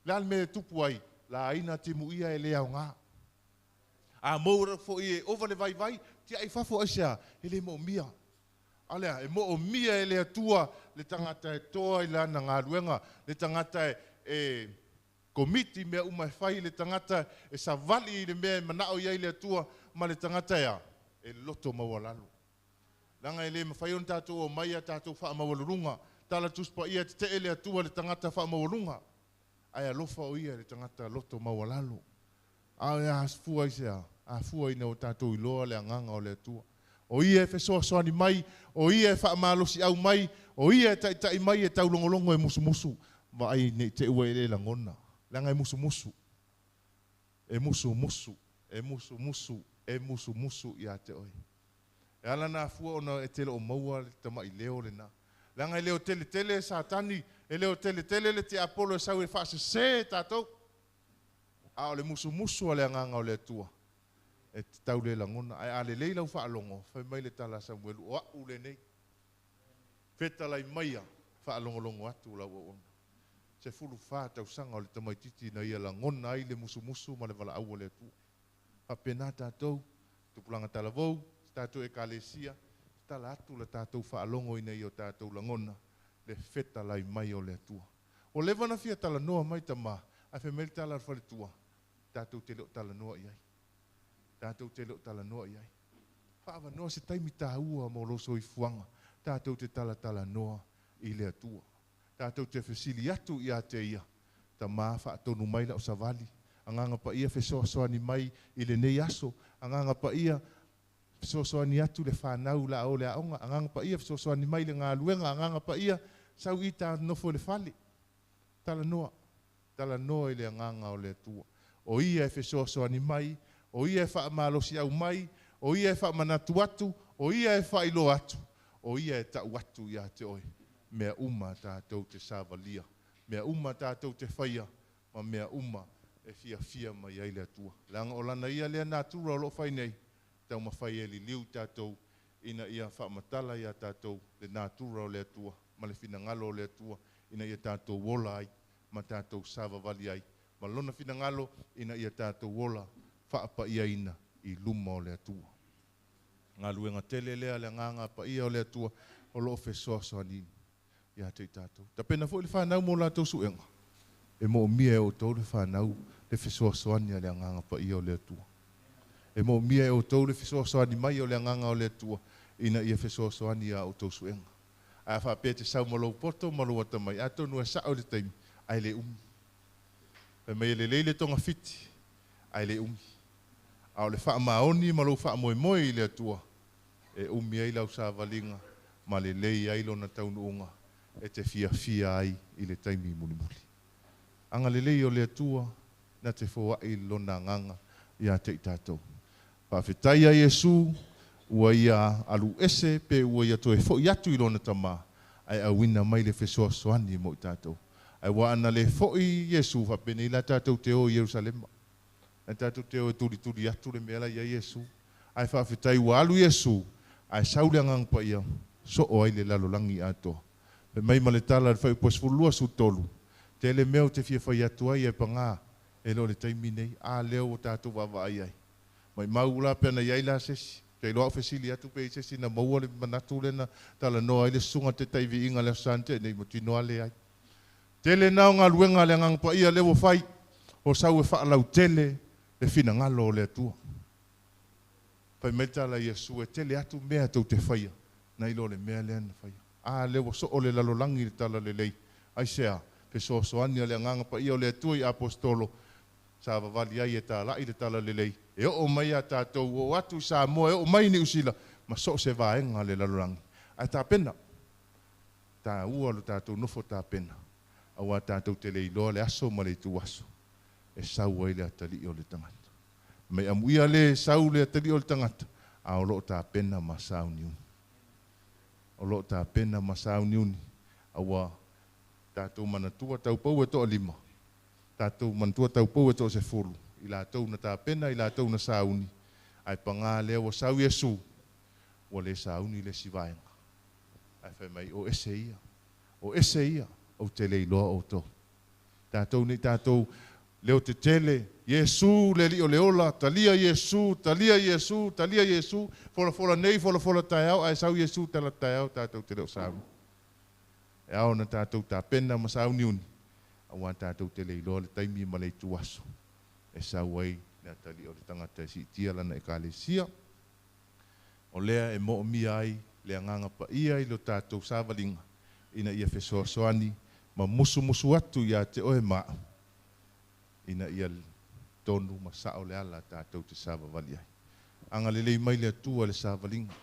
Le a le mea e tupu ai? Laina timuia e le aoga. A mould atu foi e ova le vaivai, tiai i fafo aisea? E le moomia. A lea, e moomia e le Atua le tagata e toa i lana galuega, le tagata e komiti i mea uma e fai, le tagata e savali i le mea e manao i ai le Atua, ma le tagata e a? E loto maualalo. Leaga e le mafai ona tatou omai a tatou faamaualuluga. Tala Tusi Paia, e tetee le Atua i le tagata faamaualuga, ae alofa o ia i le tagata loto maualalo. A e a fua i se a? A fua ina ua tatou iloa le agaga o le Atua. O ia e fesoasoani mai, o ia e faamalosiau mai, o ia e taitai mai e taulogologo e musumusu. Vaai ne i te i ua e le lagona, leaga e musumusu. E musumusu, e musumusu, e musumusu ia te oe. E ala na afua ona e te le o maua le tamai leo lena. Leaga e leo tele tele Satani, e leo tele tele le tiapolo e sau e faasese tatou. A o le musumusu a le Agaga o le Atua, e te tau le lagona. Ae a lelei lau faalogo, fai mai le tala a Samuelu, o au lenei. Fetalai maia, faalogologo atu lau auauna. 14 tausaga o le tamaitiiti ina ia lagona ai le musumusu ma le valaau a le Atua. Faapena tatou, tupulaga talavou, si tatou Ekalesia, tatala atu la tatou faalogo ina ia o tatou lagona le fetalai mai o le Atua. Ua leva ona fia talanoa mai tama, ae fai mai le tala a le faletua, tatou te le o talanoa i ai. Tatou te le o talanoa i ai. Faavanoa se taimi taua mo lou soifuaga, tatou te talatalanoa i le Atua. Tatou te fesili atu ia te Ia, Tama, faatonu mai lau savali, Agaga Paia fesoasoani mai i lenei aso, Agaga Paia fesoasoani atu le fanau la o le aoga, Agaga Paia fesoasoani mai le galuega, Agaga Paia sau i ta nofo i le fale. Talanoa. Talanoa i le agaga o le Atua. O ia e fesoasoani mai, o ia e faamalosiau mai, o ia e faamanatu atu, o ia e faailoa atu, o ia e tau atu ia te oe. Mea uma tatou te savalia, mea uma tatou te faia, ma mea uma e fiafia mai ai le Atua. Leaga o lana ia lea natura o loo fai nei, taumafai e liliu tatou ina ia faamatala ia tatou le natura o le Atua ma le finagalo o le Atua ina ia tatou ola ai ma tatou savavali ai. Ma lona finagalo ina ia tatou ola faapaiaina i luma o le Atua. Galuega tele lea le agaga paia o le Atua o loo fesoasoani ia te i tatou. Tapena foi le whanau mo latou suega. E moomia e outou le whanau le fesoasoani a le agaga paia o le Atua. E moomia e outou le fesoasoani mai o le agaga o le Atua ina ia fesoasoani ia outou suega. A whaapea te sau ma lou poto ma lou atamai, atonu e sao le taimi, ai le umi. Fai mai e lelei le togafiti, ai le umi. A o le faamaoni ma lou faamoemoe i le Atua, e umi ai lau savaliga ma lelei ai lona taunuuga e te fiafia ai i le taimi mulimuli. Aga lelei o le Atua na te foai lona agaga ia te i tatou. Faafetai a Iesu ua ia alu ese pe ua ia toe foi atu i lona tamā ae auina mai le fesoasoani mo i tatou. Ai ua ana le foi Iesu faapenei la tatou te o i Ierusalema. Na tatou te o e tulituli atu le mea la ia Iesu. Ae faafetai ua alu Iesu ae sau le agaga paia soo ai le lalolagi atoa. Fai mai ma le tala le fuaiupu 12 13. Tele mea ou te fia fai atu ai e pagā e le o le taimi nei. A lea ua tatou vaavaai ai. Maimau la pe ana i ai la se isi. Ou te iloa au fesili atu pe i ai se isi na maua le manatu lea na talanoa ai le susuga taitai viiga i le Aso Sa na tea nei, mautinoa leai. Tele na o galuega a le Agaga Paia lea ua fai, o sau e faalautele le finagalo o le Atua. Fai mai le tala a Iesu, e tele atu mea tou te faia nai lo le mea lea na faia. A lea ua soo le lalolagi i le talalelei. Aisea? Fesoasoani a le Agaga Paia o le Atua i Aposetolo sa vavali ai e talai le talalelei e oo mai ia tatou, oo atu i Samoa, e oo mai i Niu Sila ma so o se vaega o le lalolagi. Ae tapena, taua lo tatou nofo tapena, aua tatou te le iloa le aso ma le ituaso e sau ai le atalii o le tagata. Mai amuia le sau le atalii o le tagata, a o loo tapena ma sauniuni. O loo tapena ma sauniuni, aua tatou manatua taupou e toalima, tatou manatua taupou e toasefulu, i latou na tapena, i latou na sauni, ae pagā lea ua sau Iesu, ua le sauni le isi vaega. Ae fai mai, o ese ia, o ese ia, ou te le iloa outou. Tatou nei tatou leo tetele, Iesu le alii o le ola, talia Iesu, talia Iesu, talia Iesu, folafola nei, folafola taeao, ae sau Iesu tala taeao, tatou te le o sauni. E ao na tatou tapena ma sauniuni, aua tatou te le iloa le taimi ma le ituaso e sau ai le atalii o le tagata e siitia lana ekalesia. O lea e moomia ai le agaga paia i lo tatou savaliga ina ia fesoasoani ma musumusu atu ia te oe ma au ina ia tonu ma sao le ala tatou te savavali ai. Agalelei mai le Atua i le savaliga.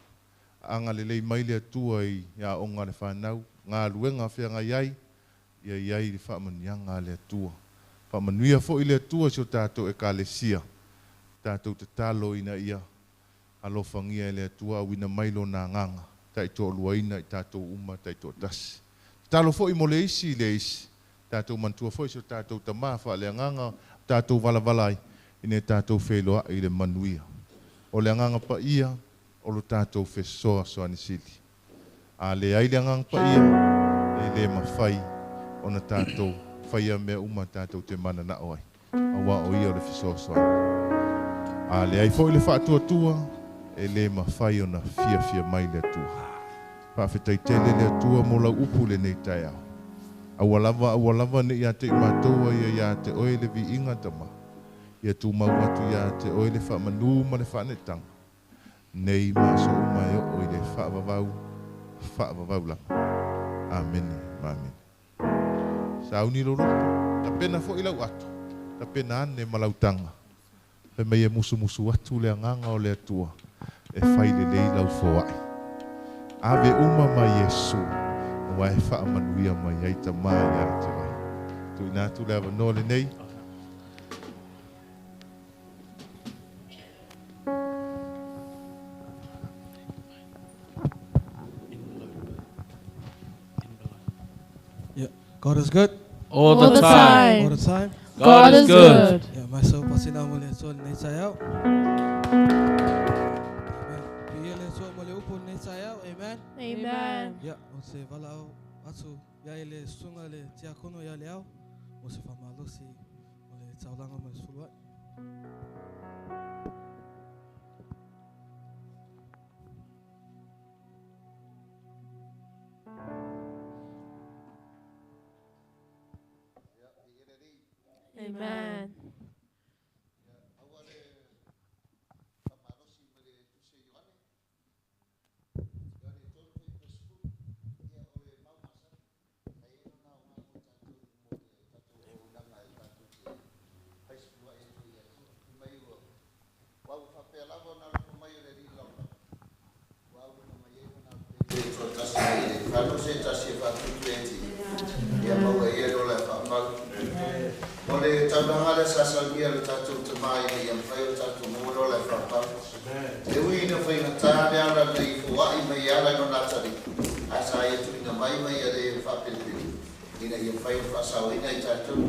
Agalelei mai le Atua i aoga a le fanau, galuega feagai ai, ia i ai le faamanuiaga a le Atua. Faamanuia foi le Atua i si o tatou ekalesia. Tatou tatalo ina ia alofagia e le Atua auina mai lona agaga taitoaluaina i tatou uma taitoatasi. Tatalo foi mo le isi i le isi. Tatou manatua foi si o tatou tamā faaleagaga o tatou valavala ai ina ia tatou feiloai i le manuia. O le agaga paia o lo tatou fesoasoani sili. A leai le agaga paia, e le mafai ona tatou faia mea uma tatou te mananao ai, aua o ia o le fesoasoani. A leai foi le faatuatua, e le mafai ona fiafia mai le Atua. Faafetai tele le Atua mo lau upu lenei taeao. Aua lava, aua lava ne i ia te i matou a ia ia te oe le viiga Tamā. Ia tumau atu ia te oe le faamanū ma le faaneetaga. Nei ma aso uma e oo i le faavavau, faavavau lava. Amene ma amene. Sauni lou loto, tapena foi lau ato, tapena ane ma lau taga. Fai mai e musumusu atu le agaga o le Atua e fai lelei lau foai. Ave uma mai Iesu, aua e faamanuia mai ai Tamā ia te oe. Tuuina atu le avanoa lenei. Yeah, God is good. All the time. All the time. God is good. Yeah, myself pasina mo le Atua lenei taeao. Amen. Pia le Atua mo le upu lenei taeao. Amen. Amen. Yeah, o se valaau atu ia i le susuga le tiakono ia le ao mo se faamalosi o le taulaga ma le sefulu ai. Amen. O le taulaga le sasalia le tatou tamā ina ia mafai o tatou maua le ola e faapau. E ui ina faigata le ala nei foaʻi mai ala i lona atalii, ae sa ia tuuina mai ma ia lē faapelepele ina ia mafai ona faasaoina i tatou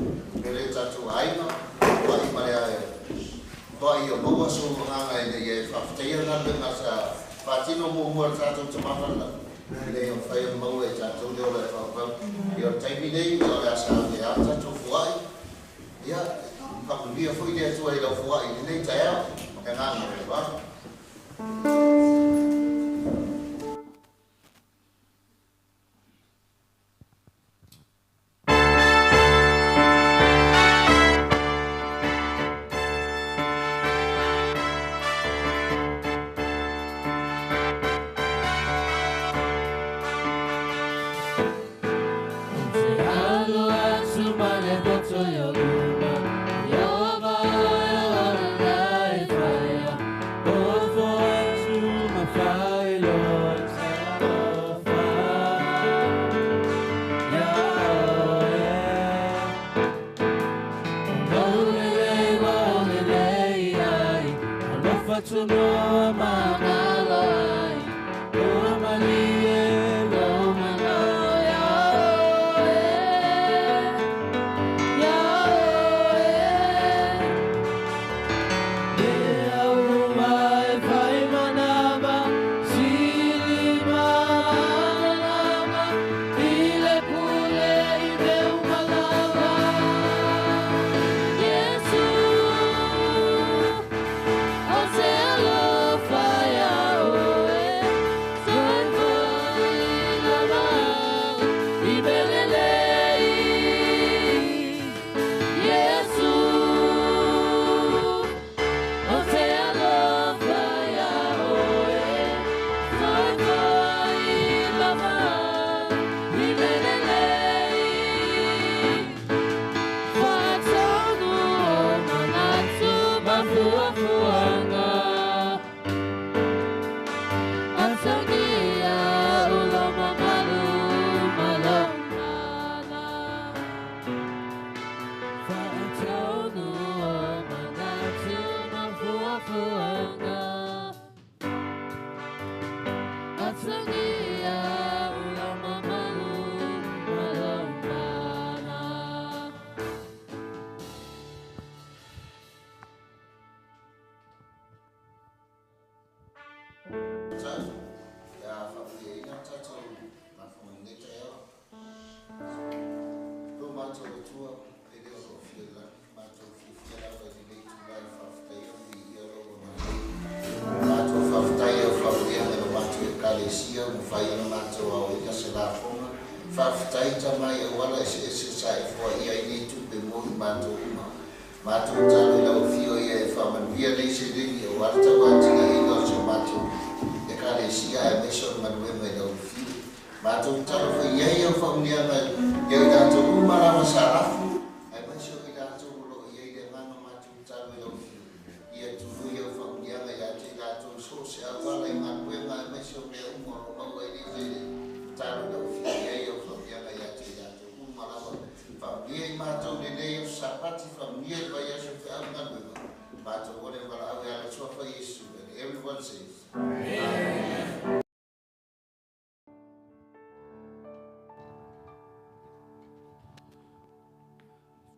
me le tatou aiga foaʻi ma le foaʻi o maua sou agaga ina ia e faafetaia galuega sa faatino muamua le tatou tamā falelagi ina ia mafai ona maua e tatou le ola e faapau. Ia o le taimi nei o le a saogia lava tatou foaʻi. Ia, faamanuia foi le Atua i lau foaʻi i lenei taeao. Le agaga o le va.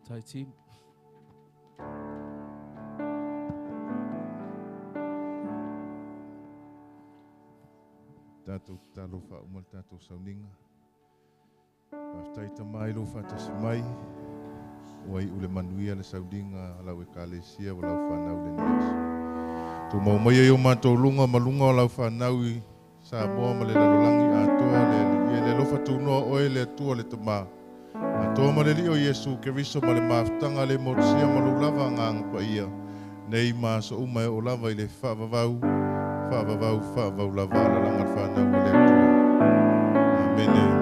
Tai team. Tātou talo wha uma le tātou sauninga. Whaftai tamai lo whatasi mai. Ua i ule manuia le sauninga lau e kalesia wa lau whanau le nias. Tō mau mai e o mātou lunga ma lunga o lau whanau i Samoa ma le lalolangi atoa le le le lofa tūnoa oe le atua le tama. Atoa ma le lio Iesu Keriso ma le mafutanga le motusia ma lulava ngā pa ia. Nei ma so uma e o lava i le whaavavau, whaavavau, whaavau lava la langa whanau o le atua. Amene.